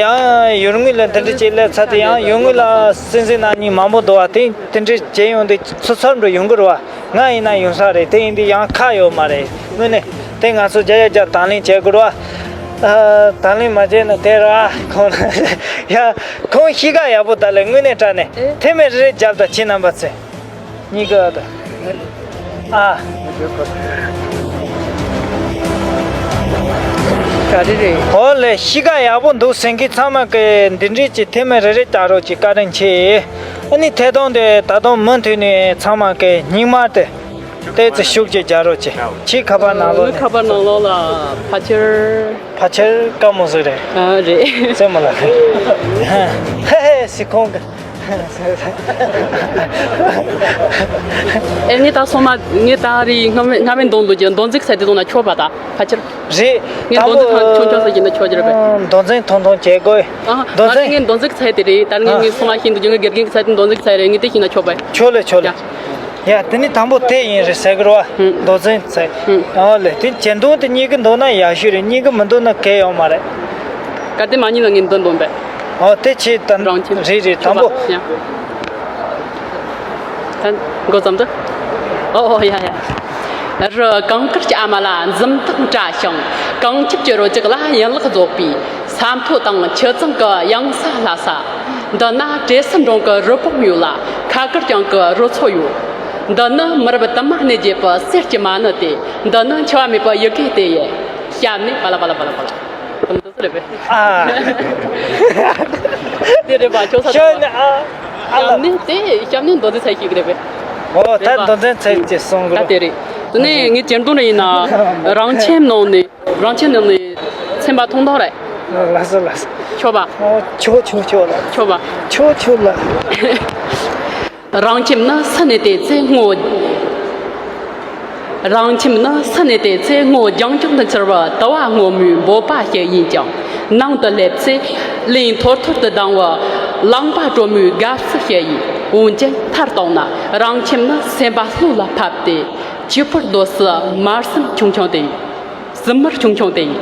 ཡང་ཡུལ་དངོས་ལ་འདི་འདྲ་ཅིག་སླེབས་ཚར་དེ། ཡང་ཡུལ་དངོས་ལ་སྲིད་འཛིན་རྣམ་གཉིས་མང་པོ་འདུག་བ། དེ་དེ་འདྲ་བྱེད་ཡོང་དུས་ཚུར་ཚུར་འགྲོ་ཡོང་གི་རེད་བ། ང་ཡིན་ན་ཡོང་ས་རེད། དེ་ཡིན་དུས་ཡང་ཁག་ཡོད་མ་རེད། དངོས་གནས་དེ་ང་ཚོ་བརྒྱ་ཡ་བརྒྱ་དང་ལེན་བྱེད་དགོས་རེད་བ། ཨ། དང་ལེན་མ་བྱས་ན་དེ་ར་ཁོང་ཡ་ཁོང་གཤིས་ཀ་ཡག་པོ་ད་ལས་དངོས་གནས་དྲང་གནས་ཨེ། ཐེ་མེ་རེ་རེ་རྒྱབ་དང་ཁྱེད་རྣམ་པ་ཚོས་གཉིས་ཀ་ད། ཨ། ག་རེ་རེད། ཨོ་ལེ། གཤིས་ཀ་ཡག་པོ་འདུག་ཟེར་མཁན་ཚང་མ་གི་འདི་འདྲས་ཀྱི་ཐེ་མེ་རེ་རེ་བལྟ་རོགས་ཀྱི་བཀའ་དྲིན་ཆེ། ཨ་ནི་ཐད་གཏོང་དེ་ད་དུང་མུ་མཐུད་ནས་ཚང་མ་གི་སྙིང་དམར་དེ་ཏོག་ཙམ་ཤུགས་ཀྱིས་རྒྱག་རོགས་གྱིས། ཁྱེད་ཁ་པར་ནང་ལོགས་ནས། ཁ་པར་ནང་ལོགས་ལ་ཕལ་ཆེར། ཕལ་ཆེར་དཀའ་མོ་ཟིག་རེད། ཨ། རེད། སེམས་མ་ལ། ཧེ་ཧེ་ཟེར་ཁོང་གི། ཨེ། ངས་ད་སོ་མ་ངས་ད་རེས་སྔ་མའི་སྔ་མའི་མདོ་འདོན་གྱི་མདོ་འཛིན་ཚད་དེ་དང་ན་ཆོག་པ་ད་ཕལ་ཆེར། རེད། ངས་དང་མདོ་འཛིན་པོ་ཐང་ཆུང་ཆུང་ཟེར་གྱི་འདི་ཆོག་གི་རེད་པས། མདོ་འཛིན་ཐུང་ཐུང་བྱེད་དགོས། ཨ། མདོ་ད་འཛིན། ངས་མདོ་འཛིན་ཚད་དེ་རེད། ད་ངས་ཨ། ངས་སོ་མ་ཤེས་འདུག་རྒྱུ་ངའི་དགེ་རྒན་གྱི་ཚད་དེ་མདོ་འཛིན་ཚད་རེད། ངས་དེ་ཤེས་ན་ཆོག་པས། ཆོག་ལེ་ཆོག་ལེ། ཡ། ཡ། དེ་ནི་དང་པོ་དེ་ཡིན་རེད་ཟེར་གི་རེད་བ། ཧུམ། མདོ་འཛིན་ཚད། ཧུམ། ཨོ་ལེ། དེ་གྱེན་འདོན་དེ་གཉིས་ཀ་འདོན་ན་ཡག་ཤོས་རེད། གཉིས་ཀ་མི་འདོན་ན་གལ་ཡོད་མ་རེད། གལ་ཏེ་མ་ཉན་ན་ངས་འདོན་འདོན་པས། ཨོ་དེ་ཆེ་དམ། རང་ཁྱིམ། རེད་རེད། དང་པོ། ཡ། ད་འགོ་བརྩམས་ཏེ། ཨོ་ཨོ་ཡ་ཡ། རི་གངས་དཀར་གྱི་ཨ་མ་ལ་འཛུམ་མདངས་བཀྲ་ཞིང་། གངས་ཁྱབ་ཀྱི་རོལ་རྒྱག་ལ་ཡན་ལག་རྫོགས་པའི། ས་མཐོ་དང་ཆུ་གཙང་གི་གཡང་ས་ལྷ་ས། འདི་ན་བྲེ་སེར་འབྲོང་གི་རི་བོང་ཡོད་ལ། ཁ་དཀར་གྱང་གི་རི་མཚོ་ཡོད། འདི་ནི་མི་རབས་དུ་མ་གནས་བརྒྱད་པའི་གསེར་གྱི་མ་ཎི་སྟེ། འདི་ནི་འཆི་བ་མེད་པའི་ཡི་གེ་སྟེ། ཡེ། ཞབས་ནས་པ་ལ་པ་ལ་པ་ལ་པ་ལ། འདི་ཚོ་རེད་པས། ཨ། དེ་རེད་པ། ཁྱོད་ས་ཞབས་ནས། ཨ། ཨ་ལ། ཞབས་ནས་དེ་ཞབས་ནས་མདོ་འཛིན་ཚད་ཤེས་ཀྱི་རེད་པས། ཨོ་ད་མདོ་འཛིན་ཚད་ཀྱི་གསུང་གི། ད་དེ་རེད། དེ་ནས་ངས་གྱེར་འདོན་རེ་ཡིན་ན། རང་ཁྱིམ་ནང་ནས། རང་ཁྱིམ་ནང་ནས་ཚན་པ་ཐུང་ཐུང་རེད། ལགས་སོ་ལགས་སོ། ཆོག་པ། ཨོ་ཆོག་ཆོག་ཆོག་ལགས། ཆོག་པ། ཆོག་ཆོག་ལགས། རང་ཁྱིམ་ནི་སུ་ནས་བལྟས་ཚེ་སྔོ། རང་ཁྱིམ་ནི་སུ་ནས་བལྟས་ཚེ་སྔོ་ལྗང་ལྗང་དུ་འཚེར་བའི་དུ་བ་སྔོན་མོའི་འབོད་པ་ཞིག་ཡིན་ཀྱང་། ནང་དུ་སླེབས་ཚེ་ལན་ཐོར་ཐོར་དུ་ལྡང་བའི་རླངས་པ་དྲོན་མོའི་དགའ་བསུ་ཞིག་ཡིན། འོན་ཀྱང་མཐར་གཏུགས་ན་རང་ཁྱིམ་ནི་སེམས་པ་ལྷོད་ལ་ཕབ་སྟེ། ཆོས་ཕོར་རྡོ་སི་དམར་སིམ་ཆུང་ཆུང་དེ་ཡིན། སིལ་མར་ཆུང་ཆུང་དེ་ཡིན།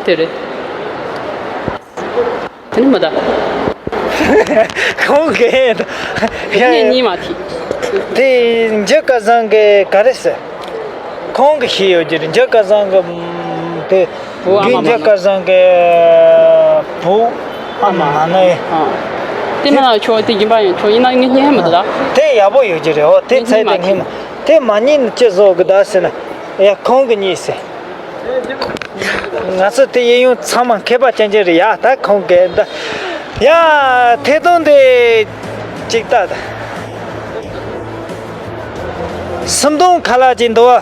དེ་རེད། དེ་ནི་མི་ད། ཁོང་གིས། ངས་གཉིས་མ་ཐིག་དེ་འཇུ་སྐལ་བཟང་གིས་ག་རེ་ཟེར། ཁོང་གིས་ཤེས་ཡོད་ཀྱི་རེད། འཇུ་སྐལ་བཟང་གི་དེ། བུ་ཨ་མ། འཇུ་སྐལ་བཟང་གི་བུ་ཨ་མ་མ་ནི། ཨ། དེ་མིན་ན་ཁྱོད་དེ་སྦྱིན་པ་ཡིན། ཁྱོད་ཡིན་ན་ངས་སྙན་མི་འདུག་ད། དེ་ཡག་པོ་ཡོད་ཀྱི་རེད། འོ་དེ་ཚད་དེ་ངས་མ། དེ་མ་ཉིད་ནི་ཅི་བཟོ་གི་ད་ཟེར་ན། ཡ་ཁོང་གིས་གཉིས་ཟེར། ང་ཚོ་དེ་གཡས་གཡོན་ཚང་མ་མཁས་པ་ཅན་ཅན་རེད་ཡ། ད་ཁོང་གིས་འདི། ཡ་ཐད་གཏོང་དེ་ཅིག་ལྟ་ད། སུམ་སྟོང་ཁ་ལག་ཅིག་འདུག་བ།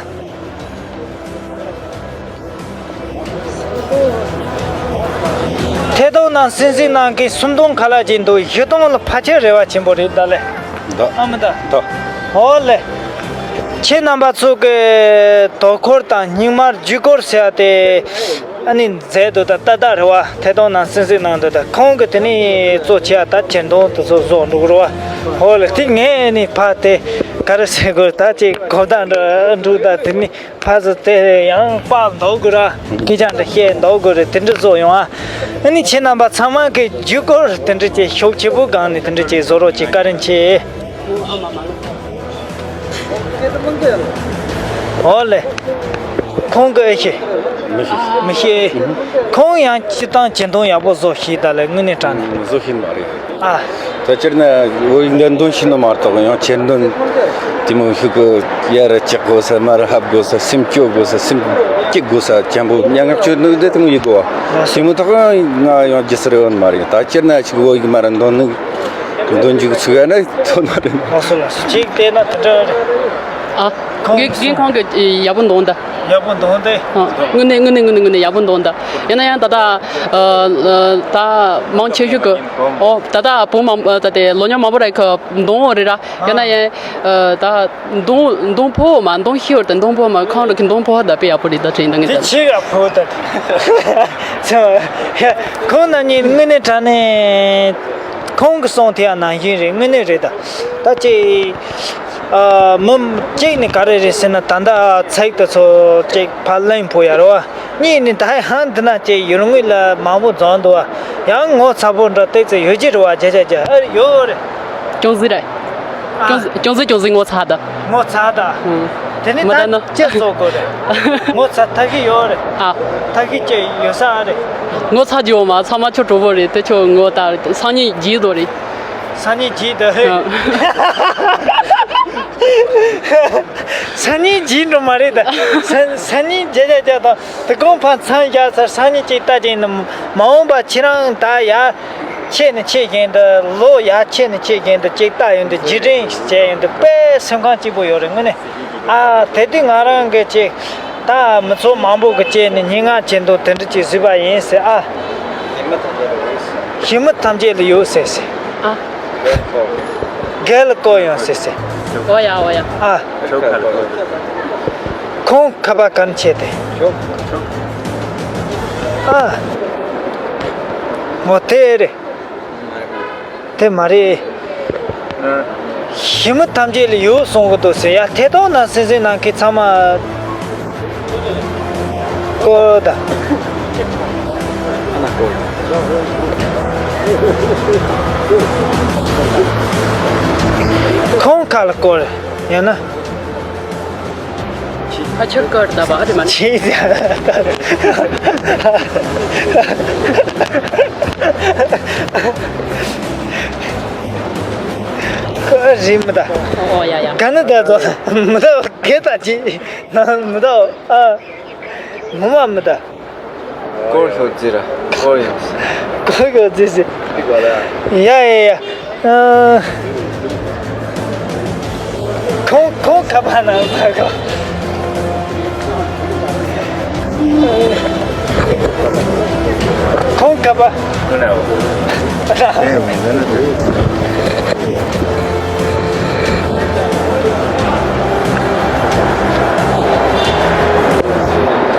ཐད་གཏོང་ནང་གསན་གཟིགས་གནང་མཁན་སུམ་སྟོང་ཁ་ལག་ཅིག་འདུག་བཞི་སྟོང་ལ་ཕལ་ཆེར་རེ་བ་ཆེན་པོ་རེད་ད་ལེ། འདུག་ཨ་མི་ད། འདུག་ཨོ་ལེ། ཁྱེད་རྣམ་པ་ཚོ་གི་དོ་ཁུར་དང་སྙིང་དམར་བརྒྱུད་སྐུར་ཟེར་བ་དེ། ཨ་ནི་མཛད་འདུག་ད་ལྟ་ལྟ་རེད་བ། ཐད་གཏོང་ནང་གསན་གཟིགས་གནང་འདུག་ད་ཁོང་གིས་དེ་ནས་གཙོ་ཆེ་བ་ད་གྱེར་འདོན་དེ་ཚོ་བཟོ་འདུག་རེད་བ། ཧོ་ལེ། དེ་ངས་ནི་ཕ་དེ་ག་རེ་ཟེར་དགོས། ད་ཅིག་གོ་བརྡ་འདྲ་འདུག་ད་དེ་ནི་ཕ་ཟེར་དེ་ཡང་པགས་འདོགས་དགོས་ར། སྐད་ཆ་འདྲ་བཤད་འདོགས་དགོས་རེད། དེ་འདྲ་བཟོ་ཡོང་ཨ། ཨ་ནི་ཁྱེད་རྣམ་པ་ཚང་མ་གི་བརྒྱུད་སྐུར་དེ་འདྲ་ཅིག་ཤུགས་ཆེ་པོ་སྒང་ནས་དེ་འདྲ་ཅིག་བཟོ་རོགས་ཅིག་བཀའ་དྲིན་ཆེ། ཨོ་ལེ། ཁོང་གིས་ཨེ་ཤེས། མི་ཤེས། མི་ཤེས། ཁོང་ཡང་སྤྱིར་བཏང་གྱེར་འདོན་ཡག་པོ་བཟོ་ཤེས་ད་ལེ། དངོས་གནས་དྲང་གནས། བཟོ་ཤེས་མ་རེད། ཨ། ད་སྤྱིར་ན་འོ་འདོན་འདོན་ཤེས་ནི་མ་གཏོགས་ཡང་གྱེར་འདོན་དེ་མོ་ཤུགས་ཀྱི་ཡར་བཀྱག་དགོས་ས། མར་ཕབ་དགོས་ས། སེམས་སྐྱོ་དགོས་ས། སེམས་སྐྱིད་དགོས་ས་ཅན་པོ་མྱ་ངན་སྐྱོ་ནི་དེ་དེ་མོ་ཡིན་དགོས་བ། དེ་མོ་ཐོག་ང་ཡང་རྒྱུ་སར་ཡོད་མ་རེད། ད་སྤྱིར་ན་ཅིག་འོ་ཡིག་མར་འདོན་ནི། འདོན་འཇུག་ཚུགས་ཡ་ན་ཐོན་མ་རེད། ལགས་སོ་ལགས་སོ། ཅིག་བལྟས་ན་དེ་འདྲ་རེད། ཨ། ཁོང་རྒན་རྒན་ཁོང་གིས་ཡག་པོ་འདོན་ད། ཡག་པོ་འདོན་ཏེ། ཨ། དངོས་གནས་དངོས་གནས་དངོས་གནས་དངོས་གནས་ཡག་པོ་འདོན་ད། ཡིན་ན་ཡང་ད་ལྟ་ཨ་ད་མང་ཆེ་ཤོས་ཀྱི། ཨོ་ད་ལྟ་བུ་མང་ད་ལྟའི་ལོ་ཉག་མང་པོ་རེད་ཁ་འདོན་འོ་རེད་ར། ཡིན་ན་ཡང་ཨ་ད་འདོན་འདོན་ཕོ་མ་འདོན་ཤེས་བར་དུ་འདོན་ཕོ་མ་ཁོང་ར་གི་འདོན་ཕོ་ད་དཔེ་ཡག་པོ་རེད་ད་དྲན་ད་ངས་ད། དེ་ཆེ་ག་ཕོ་ད། ཁོང་རྣམ་གཉིས་དངོས་གནས་དྲང་གནས། ཁོང་གི་གསུང་དེ་ཡང་ནང་བཞིན་རེད། དངོས་གནས་རེད་ད། ད་ཅིག་ཨ། མི་གཅིག་ནི་ག་རེ་རེད་ཟེར་ན། ད་ལྟ་ཚིག་དེ་ཚོ་ཅིག་ཕར་ལེན་ཕོད་ཡ་རེད་བ། གཉིས་ནི་ད་ཧང་འདི་ན་ཅིག་ཡུལ་དངོས་ལ་མང་པོ་འཛོམས་འདུག་བ། ཡང་ངོ་ཚ་པོ་འདྲ་ཏོག་ཙམ་ཡོད་ཀྱི་རེད་བ། བརྒྱ་ཆ་བརྒྱ། ཨ། ཡོད་རེད། ཅུང་ཟད་རེད། ཨ། ཅུང་ཟད་ཅུང་ཟད་ཅུང་ཟད་ངོ་ཚ་ད། ངོ་ཚ་ད། ཨང་། དེ་ནི་མ་ད་ད་ནི་ཅི་བཟོ་དགོས་རེད། ངོ་ཚ་ཐབས་ཤེས་ཡོད་རེད། ཨ། ཐབས་ཤེས་ཅི་ཡོད་ས་རེད། ངོ་ཚ་རྒྱུ་མ་ཚང་མ་ཁྱོད་གྲོགས་པོ་རེད་དེ། ཁྱོད་ངོ་ད་སང་ཉིན་རྗེས་དོ་རེད། སང་ཉིན་རྗེས་དོ། ཨ། སང་ཉིན་རྗེས་འགྲོ་མ་རེད་ད། སང་སང་ཉིན་རྗེས་རྗེས་རྗེས་དང་དེ་གོང་འཕར་མཚམས་བཞག་ཚར། སང་ཉིན་ཅིག་ལྟ་ཅིག་ནི་མ་འོངས་པ་ཁྱེད་རང་ད་ཡར་ཆེ་ནས་ཆེ་བཞིན་དུ། ལོ་ཡར་ཆེ་ནས་ཆེ་བཞིན་དུ་ཅིག་ལྟ་ཡོང་དུས། རྗེས་དྲན་བྱས་ཡོང་དུས་དཔེ་སེམས་ཁམས་སྐྱིད་པོ་ཡོད་རེད་དངོས་གནས། ཨ། དེ་དུས་ང་རང་གིས་ཅིག་ད་མི་ཚོགས་མང་པོ་གི་བཅས་ནས་སྙན་ངག་བྱེད་འདུག་དེ་འདྲ་ཅིག་གཟིགས་པ་ཡིན་ཟེར། ཨ། ཞི་མི་ཐམས་ཅད་ལ་ཡོད་ཟེར་ཟེར། ཨ། རྒན་ལ་བསྐོར་ཡོང་ཟེར་ཟེར། ཨོ་ཡ་ཨོ་ཡ། ཨ། ཁོང་ཁ་པར་ག་ནས་ཆད་དེ། ཨ། མོ་དེ་རེད། དེ་མ་རེད། ཞི་མི་ཐམས་ཅད་ལ་ཡོད་གསུང་གི་འདུག་ཟེར། ཡ། ཐད་གཏོང་ནང་སེམས་སེམས་ནང་གི་ཚང་མ་བསྐོར་ད། ཁོང་ཁ་ལ་བསྐོར་ཡང་ན། ཕ་ཆེར་ཀར་ད་བ་རེ་མ་ཆེ་ཟེར། ཀར་རི་མི་ད། ཨོ་ཡ་ཡ། ག་ནི་ད་ཚོ། མི་ད་གེ་ད་ཅི་ན་མི་ད། ཨ། ངོ་མ་མི་ད། སྐོར་ཤོག་ཙི་ར། སྐོར་ཡོང་། སྐོར་ཤོག་ཙི་ཟེར། ཡ་ཡ་ཡ། ཨ། ཁོང་ཁོང་ཁ་པར་ནང་ཕར་གོ། ཁོང་ཁ་པར།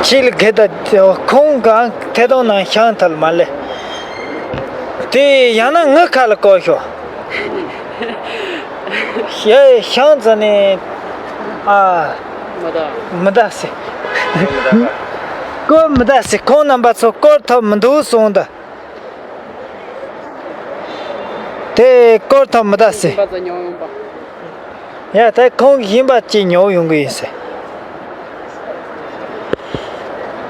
ཁྱེད་ལ་གེ་ད། ཁོང་གང་ཐད་གཏོང་ནང་ཤང་ཐལ་མ་ལེ། དེ་ཡང་ན་ངའི་ཁ་ལ་བསྐོར་ཤོག། ཡ། ཤང་ཙ་ནས། ཨ། མི་ད། མི་ད་ཟེར། སྐོར་མི་ད་ཟེར། ཁོང་རྣམ་པ་ཚོ་སྐོར་ཐོབ་མི་འདུག་གསུངས་ད། དེ་སྐོར་ཐོབ་མི་ད་ཟེར། ཡ། ད་ཁོང་གིས་ཡིན་པ་ཅིག་ཉོ་ཡོང་གི་ཡིན་ཟེར།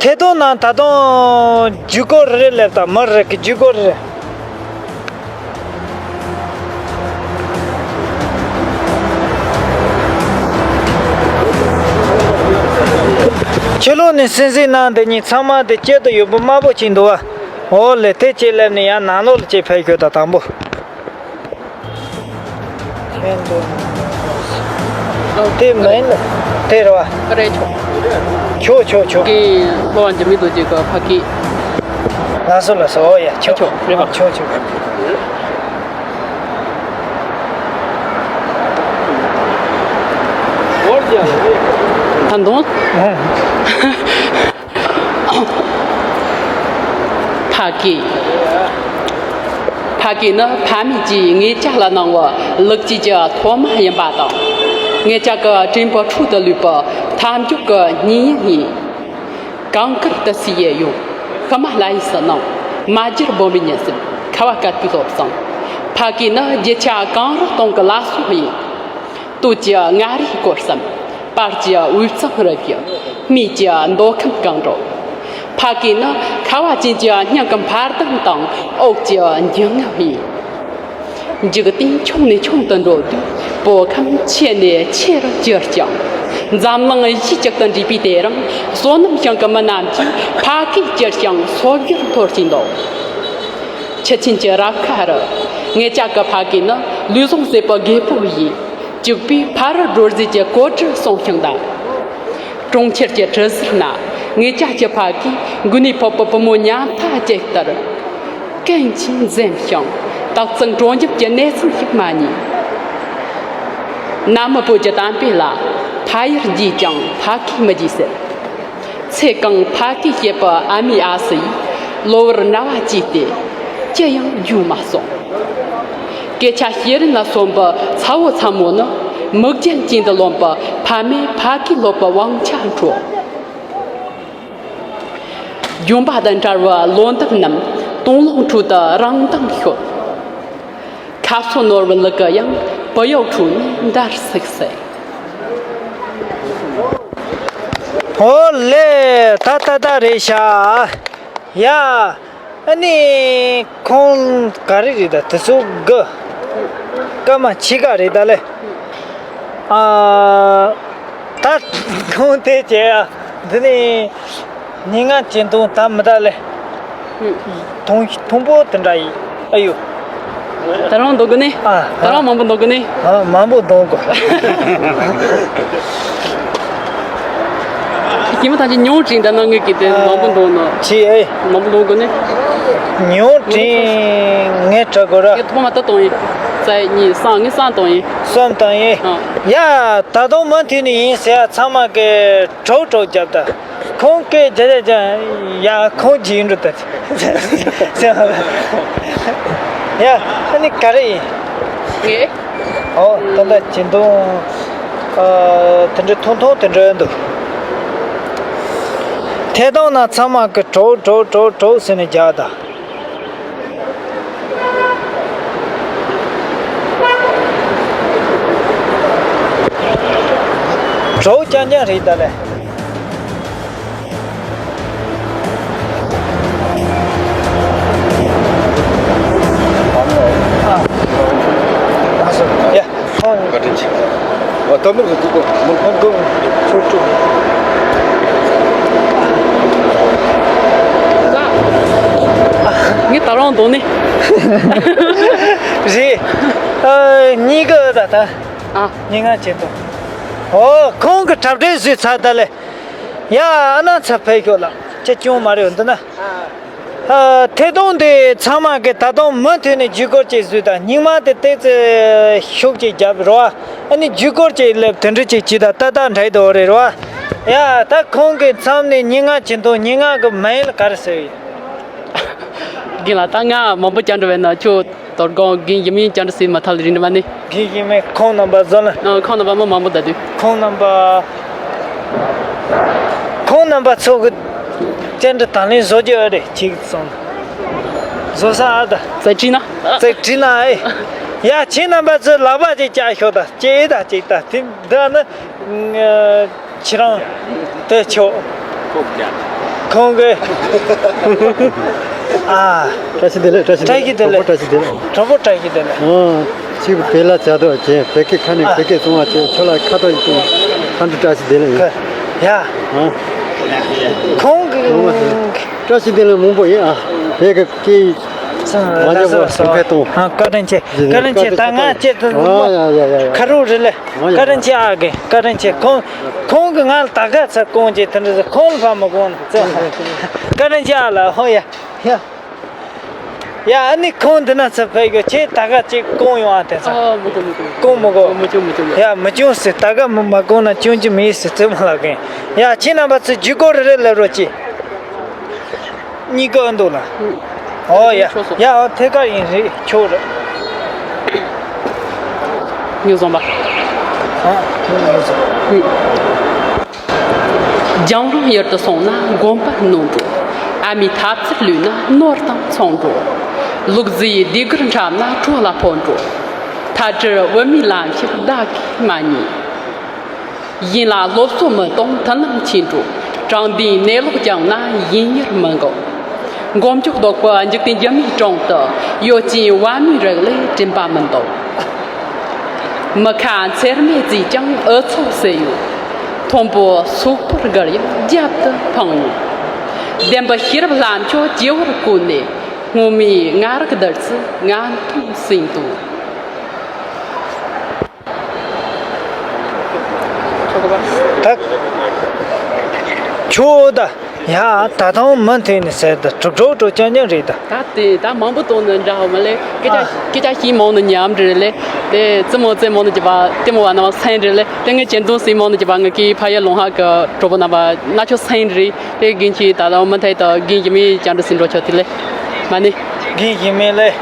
ཐད་གཏོང་ནང་ད་དུང་ཇུས་འགོད་རེ་རེ་སླེབས་དང་། མི་རེ་གི་ཇུས་འགོད་རེ་རེ། ཕྱི་ལོགས་ནས་གསན་གཟིགས་གནང་། འདི་གཉིས་ཚང་མ་དེ་སྐྱིད་དུ་ཡོད་པོ་དམར་པོ་ཅིག་འདུག་བ། འོ་ལེ། དེ་ཅིག་སླེབས་ནས་ཡང་ནང་ལོགས་ལ་ཅིག་ཕེབས་ཤོག་ད་དང་པོ། ཁྱེད་འདུག་ཨ། དེ་མིན་ལ་དེ་རེད་བ། རེད་ཆོག་ཆོག་ཆོག་ཆོག་གི་ལྷོ་བ་འཇིགས་མེད་རྡོ་རྗེ་གི་ཕ་གི། ལགས་སོ་ལགས་སོ། འོ་ཡ། ཆོག་ཆོག་རེད་པ། ཆོག་ཆོག་ད་དུང་། ཕ་གི། ཕ་གི་ནི་ཕ་མེས་ཀྱིས་ངེད་ཅག་ལ་གནང་བའི་ལེགས་སྐྱེས་ཀྱི་ཐོག་མ་ཡིན་པ་དང་། ངེད་ཅག་གི་དྲན་པའི་འཕྲོ་དུ་ལུས་པའི་མཐའ་མཇུག་གི་ཉིན་ཡིན། གངས་དཀར་ཏི་སེའི་ཡུལ་ཡོངས་ཧི་མ་ལ་ཡའི་ནང་། མ་གྱུར་བོད་མིའི་ཉིན་སྲིབ་ཁ་བ་དཀར་པོའི་ལོ་བཟང་། ཕ་གི་ནི་རྒྱུ་ཆ་གང་རུང་གཏོང་གི་ལ་སོགས་ཡིན། སྟོད་ཀྱི་མངའ་རིས་སྐོར་གསུམ། བར་གྱི་དབུས་གཙང་རི་བཞི། སྨད་ཀྱི་མདོ་ཁམས་གངས་རི། ཕ་གི་ནི་ཁ་བ་ཅན་གྱི་སྙིང་གི་འཕར་ལྡིང་དང་། འོད་ཀྱི་འཇིགས་རྔམ་ཡིན། འཇིག་རྟེན་ཆུང་ནས་ཆུང་དུ་འགྲོ་དུས། བོད་ཁམས་ཆེ་ནས་ཆེ་རུ་གྱུར་ཅིང་། འཛམ་གླིང་གཞི་གཅིག་ཏུ་འདྲེས་པའི་དེ་རིང་། བསོད་ནམས་ཞིང་གི་མི་རྣམས་ཀྱིས་ཕ་གིར་གྱུར་ཅིང་སོ་བརྒྱར་འཐོར་བཞིན་འདུག་ཆུ་ཆེན་གྱི་རབ་ཁ་རུ། ངེད་ཅག་གི་ཕ་གི་ནི་ལུས་ཟུངས་ཟད་པའི་རྒད་པོ་ཡིས། གཅིག་པུས་ཕ་རོལ་སྒྲོལ་མཛད་ཀྱི་གོ་སྒྲིག་སྲུང་ཞིང་གདའ། གྲོང་ཁྱེར་གྱི་གྲུ་ཟུར་ན། ངེད་ཅག་གི་ཕ་གིས་མགོ་ནས་ཕོར་པའི་བུ་མོ་ཉམ་ཐག་ཅིག་ལྟར། ཀུན་གྱིས་འཛེམ་ཞིང་། སྟག་ཚང་དྲོ་འཇམ་གྱི་གནས་ཚུལ་ཞིག་མ་རྙེད། ན་མི་བོད་ཀྱི་གཏམ་དཔེ་ལ། ཕ་ཡུལ་རྒྱས་ཀྱང་ཕ་གི་མི་རྒྱས་ཟེར། ཚེ་གང་ཕ་གིར་བཤད་པའི་ཨ་མའི་ཨ་སི་ཡིས། གློ་བུར་ན་བ་བཅོས་ཏེ། ཅི་ཡང་བརྗོད་མ་སོང་། སྐད་ཆ་བཤད་རིན་ལ་སོན་པའི་ཚ་བོ་ཚ་མོ་ནི། མིག་རྒྱན་གྱེན་དུ་ལོན་པའི་ཕ་མའི་ཕ་གིའི་ལོབས་པའི་དབང་ཆ་འཕྲོག་ལྗོན་པ་དང་བྲལ་བའི་ལོ་འདབ་རྣམས་དུང་ལོང་ཁྲོད་དུ་རང་མདངས་ཤོར། ཁ་ཕྱོགས་ནོར་བུ་ལུག་གི་ཡང་བུ་ཡུག་ཁྲོད་ནས་འདར་སིག་སིག་ཨོ་ལེ། ད་ད་ད་རེད་ཤག་ཡ། ཨ་ནི་ཁོང་ག་རེ་རེད་ད། དེ་ཚོ་གི་སྐར་མ་ཕྱེད་ཀ་རེད་ད་ལེ། ཨ། ད་ཁོང་དེ་བྱས་ཡ། འདི་ནི་ཉིན་ང་ཅན་དུང་ད་མི་ད་ལེ། ཐུང་ཐུང་པོ་དེ་འདྲ་ཡིན། ཨ་ཡོ། ད་རང་འདོག་གི་ནི། ཨ། ད་རང་མང་པོ་འདོག་གི་ནི། ཨ། མང་པོ་འདོག་གོ། ཁྱིམ་ཐང་ཅིག་ཉུང་དྲིན་ད་ནང་ངས་ཀྱི་དེ་མང་པོ་འདོག་ནོ། ཅི་ཨེ། མང་པོ་འདོག་གི་ནི། ཉུང་དྲིན་ངས་དྲ་གོ་ར། ངས་ཐོག་མ་ད་གཏོང་ཡིན། རྩ་གཉིས་གསང་ངས་གསང་གཏོང་ཡིན། གསང་གཏོང་ཡིན། ཨ། ཡ། ད་དུང་མུ་མཐུད་ནས་ཡིན་ཟེར་ཡ་ཚང་མ་གི་གྲོགས་གྲོགས་རྒྱབ་ད། ཁོང་སྐད་རྒྱག་རྒྱག་རྒྱག་ཡ། ཁོང་རྗེས་འགྲོ་ད། ཡ། ཨ་ནི་ག་རེ་ཡིན། ངས། ཨོ། ད་ལྟ་ཅི་འདུག་ཨ། དེ་འདྲ་ཐུང་ཐུང་དེ་འདྲ་འདུག་ཐད་གཏོང་ན་ཚང་མ་གི་གྲོགས་གྲོགས་གྲོགས་གྲོགས་ཟེར་ནས་རྒྱག་ད། གྲོགས་རྐྱང་རྐྱང་རེད་ད་ལེ། ཡ། བཀའ་དྲིན་ཆེ། ཨ། ད་མུར་གི་ཐུག་པ་མུར་ཕན་གོ་ཆོ་ཆོ། ངས་ད་རུང་འདོན་ནི། རེད། ཨ། གཉིས་ཀ་ད་ད། ཨ། ཉིན་ང་ཅན་དུང་། ཨོ། ཁོང་གི་གྲ་སྒྲིག་བཟོས་ཚར་ད་ལེ། ཡ། ཨ་ན་ཚ་ཕེབས་ཤོག་ལ། ཅི་ཅུང་མ་རེད་འདི་ན། ཨ། ཐད་གཏོང་དེ་ཚང་མ་གི་ད་དུང་མུ་མཐུད་ནས་བརྒྱུད་སྐུར་ཅིག་བཟོས་དང་། སྙིང་མ་དེ་ཏོག་ཙམ་ཤུགས་ཅིག་རྒྱབ་རོགས། ཨ་ནི་བརྒྱུད་སྐུར་ཅིག་སླེབས། དེ་འདྲ་ཅིག་བྱས་དང་། ཏག་ཏག་འདྲ་ཡི་འདུག་རེད་རོགས། ཡ། ད་ཁོང་གི་མཚམས་ནས་ཉིན་ང་ཅན་དུང་། ཉིན་ང་གི་མིང་ལ་ག་རེ་ཟེར་ཡོད། རྒན་ལགས། ད་ང་མང་པོ་བཅར་འདྲི་བས་ན་ཁྱོད། དོ་དགོང་རྒན་ཡིན་མིན་བཅར་འདྲི་ཟེར་མ་ཐག་ལ་རིང་འདྲི་མ་ནི། རྒན་ཡིན་མིན་ཁོང་རྣམ་པ་བཟོ་ན། ཨ། ཁོང་རྣམ་པ་མི་མང་པོ་ད་དུས། ཁོང་རྣམ་པ། ཁོང་རྣམ་པ་ཚོ་གི་བཅར་འདྲི་དང་ལེན་བཟོ་རྒྱུ་ཨེ་རེད། ཅིག་སོང་། བཟོ་ས་ཨ་ད། རྩེ་བྲིས་ན། རྩེ་བྲིས་ན་ཨེ། ཡ། ཁྱེད་རྣམ་པ་ཚོས་ལག་པ་ཅིག་བཅག་ཤོག་ད། ཅིག་ད་ཅིག་ད། དེ་འདི་ནི། ཁྱེད་རང་དེ་ཆོག་ཁོང་གིས། ཨ། བཀྲ་ཤིས་བདེ་ལེགས། བཀྲ་ཤིས་བདེ་ལེགས། བཀྲ་ཤིས་བདེ་ལེགས། གྲོགས་པོ་བཀྲ་ཤིས་བདེ་ལེགས། གྲོགས་པོ་བཀྲ་ཤིས་བདེ་ལེགས། ཨ། ཅིག་བོད་ལ་བྱ་དོ་ཅན། བོད་སྐད་ཁ་ནས། ཨ། བོད་སྐད་གསུང་བ་བྱས། ཁྱོད་ལ་ཁ་ཏོག་ཅིག་གཏོང་། ཁ་འདྲི། བཀྲ་ཤིས་བདེ་ལེགས་ཡིན། ཡ། ཨ། ཁོང་གིས། བཀྲ་ཤིས་བདེ་ལེགས་མང་པོ་ཡིན། ཨ། བོད་ཀྱི་སྐད་ཡིག་ལ་ཉམས་པ་སེམས་ཁ་གཏོང་། ཨ། བཀའ་དྲིན་ཆེ། བཀའ་དྲིན་ཆེ། ད་ང་ཅིག་ཏུ། ཨ། ཡ་ཡ་ཡ་ཡ། ཁ་རུ་རེད་ལེ། ཨ། ཡ། བཀའ་དྲིན་ཆེ། ཨ་གི། བཀའ་དྲིན་ཆེ། ཁོང་ཁོང་གིས་ང་ལ་ད་ག་ཚོད་སྐོང་བྱས། དེ་འདྲ་ཁོང་ལ་ཕར་མི་སྐོང་ནི་ཙི། བཀའ་དྲིན་ཆེ་ཨ་ལ། ཧོ་ཡ། ཡ། ཡ། ཨ་ནི་ཁོང་འདི་ན་ཚོད་ཕེབས་ཡོད། ཁྱེད་ད་ག་ཅིག་སྐོང་ཡོང་ཨ། དེ་ཚོ། ཨ། མི་དགོས་མི་དགོས། སྐོང་མི་དགོས། མི་སྐྱོན་མི་སྐྱོན། ཡ། མི་སྐྱོན་ཟེར། ད་ག་མི་མ་སྐོང་ན་སྐྱོན་གྱི་མེད་ཟེར་ཙི་མ་ལབ་གིན། ཡ། ཁྱེད་རྣམ་པ་ཚོས་བརྒྱུད་སྐུར་རེ་རེ་སླེབས་རོགས་གྱིས། གཉིས་ཀ་འདུག་ལ། ཨོ་ཡ། ཆོག་སོང་། ཡ། ཨོ། ཐད་ཀར་ཡིན། རེད། ཆོག་རེད། ངས་བཟོས་པ། ཨ། ངས་བཟོས། རྒྱང་རིང་ཡུལ་དུ་སོང་ན་དགོན་པར་ནོར་འགྲོ། ཨ་མའི་ཐབ་ཚུལ་ལུས་ན་ནོར་དང་མཚུངས་འགྲོ། ལུག་རྫིའི་ཟློས་གར་འཁྲབ་ན་བྲོ་ལ་ཕོད་འགྲོ། ཐལ་སྦྲུལ་བུད་མེད་ལམ་ཞིག་བདག་གིས་མ་རྙེད། ཡིན་ལ་སློབ་གསོ་མི་གཏོང་མཐུན་ལམ་ཆད་འགྲོ། དྲང་བདེན་གནས་ལུགས་བསྐྱངས་ན་ཡིན་ཡུལ་མི་འགོག། མགོ་མཇུག་ལྡོག་པའི་འཇིག་རྟེན་སྒྱུ་མའི་གྲོང་དུ། ཡོད་ཅིང་བ་མོའི་རིགས་ལས་དྲན་པ་མི་འདུག། མི་ཁ་མཚེར་མས་བརྫིས་ཀྱང་འུ་ཚོ་སུ་ཡོད། མཐོན་པོ་སོག་པོར་བསྒུར་ཡང་རྒྱབ་ཏུ་འཕངས་ཡོང་། བདེན་པའི་ཤེས་རབ་ལྷ་མཆོག་སྤྱི་བོར་བཀོད་ནས། སྔོན་མའི་ང་རག་བདུད་རྩི་ང་མཐོང་ཟིན་ཏོ། ད་ཁྱོད་ད་ཡ་ད་དུང་མུ་མཐུད་ནས་ཟེར་ད། གྲུབ་གྲོགས་གྲོགས་རྐྱང་རྐྱང་རེད་ད། ད་དེ་ད་མང་པོ་བཏང་ནི་འདྲ་བ་མ་ལེ། སྐད་ཆ། ཨ། སྐད་ཆ་ཤེས་མང་ནི་ཉམས་རེད་ལེ། དེ་རྩེད་མོ་རྩེ་མང་ནི་ཅི་བ། ལྟད་མོ་བ་ན་བ་སེང་རེད་ལེ། དེ་ངས་གྱེན་དུང་ཟིན་མང་ནི་ཅི་བ། ངས་ཀྱི་ཕ་ཡུལ་ལུང་ཧ་གི་གྲོགས་པོ་རྣམ་པ་ན་ཆོ་སེང་རེད། དེ་རྒན་ཁྱེད་ད་ལོ་མུ་མཐུད་དུ་རྒན་ཡིན་མིན་བཅར་འདྲི་ཟིན་འགྲོ་ཆོག་དེ་ལེ། མ་ནི། རྒན་ཡིན་མིན་ལས།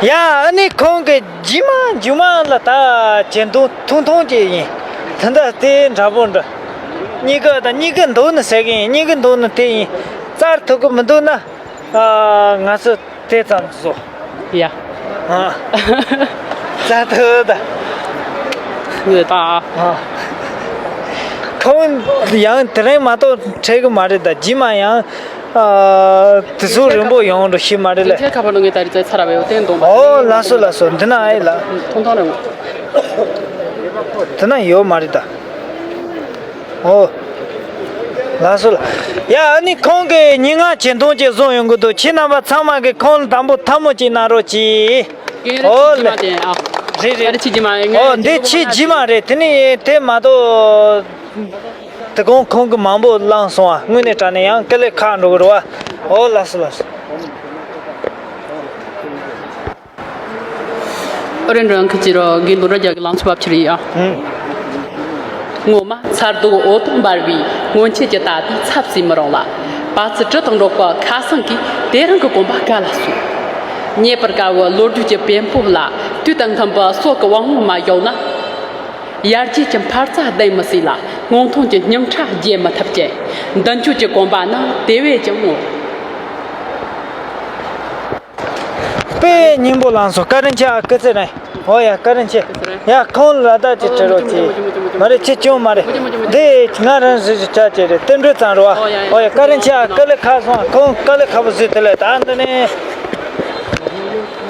ཡ་ཨ་ནི་ཁོང་གི་རྗེས་མ་རྗེས་མ་ལ་ད་ཇེ་འཐུང་ཐུང་ཐུང་ཅིག་ཡིན། ད་ལྟ་དེ་འདྲ་པོ་འདྲ། གཉིས་ཀ་ད་གཉིས་ཀ་འདུག་ནི་ཟེར་གི་ཡིན། གཉིས་ཀ་འདུག་ནི་དེ་ཡིན། བཙལ་ཐུབ་གི་མི་འདུག་ན། ཨ་ང་ཚོ་དེ་ཙམ་བཟོ། ཡ། ཨ། བཙལ་ཐུབ་ད། ངོས་ད། ཨ། ཁོང་ཡང་དེ་རིང་མ་གཏོགས་འཕྲད་གི་མ་རེད་ད། རྗེས་མ་ཡང་། ཨ། དུས་ཚོད་རིང་པོ་ཡོང་འགྲོ་ཤེས་མ་རེད་ལ། ཁྱེད་ཁ་པར་ནང་ངས་ད་རེས་ཚར་བ་ཡོད་དེ་འདོན་པ། ཨོ་ལགས་སོ་ལགས་སོ། འདི་ན་ཨེ་ལ། ཐུང་ཐུང་རེད། འདི་ན་ཡོད་མ་རེད་ད། ཨོ། ལགས་སོ་ལགས། ཡ་ཨ་ནི་ཁོང་གིས་ཉིན་ལྔ་ཇེ་འཐུང་ཅིག་བཟོ་ཡོང་གི་འདུག་ཁྱེད་རྣམ་པ་ཚང་མ་གིས་ཁོང་ལ་དང་པོ་ཐལ་མོ་ཅིག་གནང་རོགས་གྱིས། ཨོ་ལགས། རེད་རེད། ཨ་རེ་ཁྱེད་ཀྱིས་མ་ངས་ཨོ་འདི་ཁྱེད་རྗེས་མ་རེད། དེ་ནི་དེ་མ་གཏོགས། དེ་གོང་ཁོང་གི་མང་པོ་བླངས་སོང་བ། དངོས་གནས་དྲང་གནས་ཡང་དཀའ་ལས་ཁག་འགྲོ་གི་རེད་བ། ཨོ་ལགས་སོ་ལགས་སོ། ཨོ་རེད། འགྲོ་ཡང་ཁི་ཅི་རོ་དགེ་འདུན་ར་རྒྱ་གི་ལང་ཚོ་བབ་ཆི་རེད་ཡ། ངོ་མ་མཚར་སྡུག་འོད་སྟོང་འབར་བའི་སྔོན་ཆད་ཀྱི་ད་ལྟའི་ཚབ་བྱེད་མི་རུང་ལ། པ་ཚི་གྲི་དང་འགྲོགས་པ་ཁ་སང་གིས་དེ་རིང་གི་གོམ་པ་ག་ལ་སོང་། རྙེད་པར་དཀའ་བའི་ལོ་རྒྱུས་ཀྱི་བེམ་པོ་ལ་དུས་དང་མཐུན་པའི་སྲོག་གི་དབང་བོ་མ་གཡོགས་ན། ཡར་རྒྱས་ཀྱི་འཕར་རྩ་ལྡན་མི་སྲིད་ལ། སྔོན་ཐོན་གྱི་སྙིང་ཁྲ་རྒྱས་མི་ཐུབ་ཅིང་། མདུན་སྐྱོད་ཀྱི་གོམ་པ་ནི་དེ་བས་ཀྱང་སྔོ། དཔེ་སྙིང་པོ་ལངས་སོང་། བཀའ་དྲིན་ཆེ། ཨ་སྐུ་ཚེ་རིང་། ཨོ་ཡ་བཀའ་དྲིན་ཆེ། ཡ་ཁོང་ལ་ད་ཅི་དྲི་རོགས་གྱིས། མ་རེད་ཅི་ཅུང་མ་རེད། འདི་ང་རང་རེ་ཞིག་ཆ་ཅེ་རེད། བསྟན་འགྲོའི་གཙང་རོ། ཨོ་ཡ་བཀའ་དྲིན་ཆེ། ཨ་དཀའ་ལས་ཁག་སོང་། ཁོང་དཀའ་ལས་ཁག་པོ་བཟོས་དེ་ལས་ད་འདི་ནས།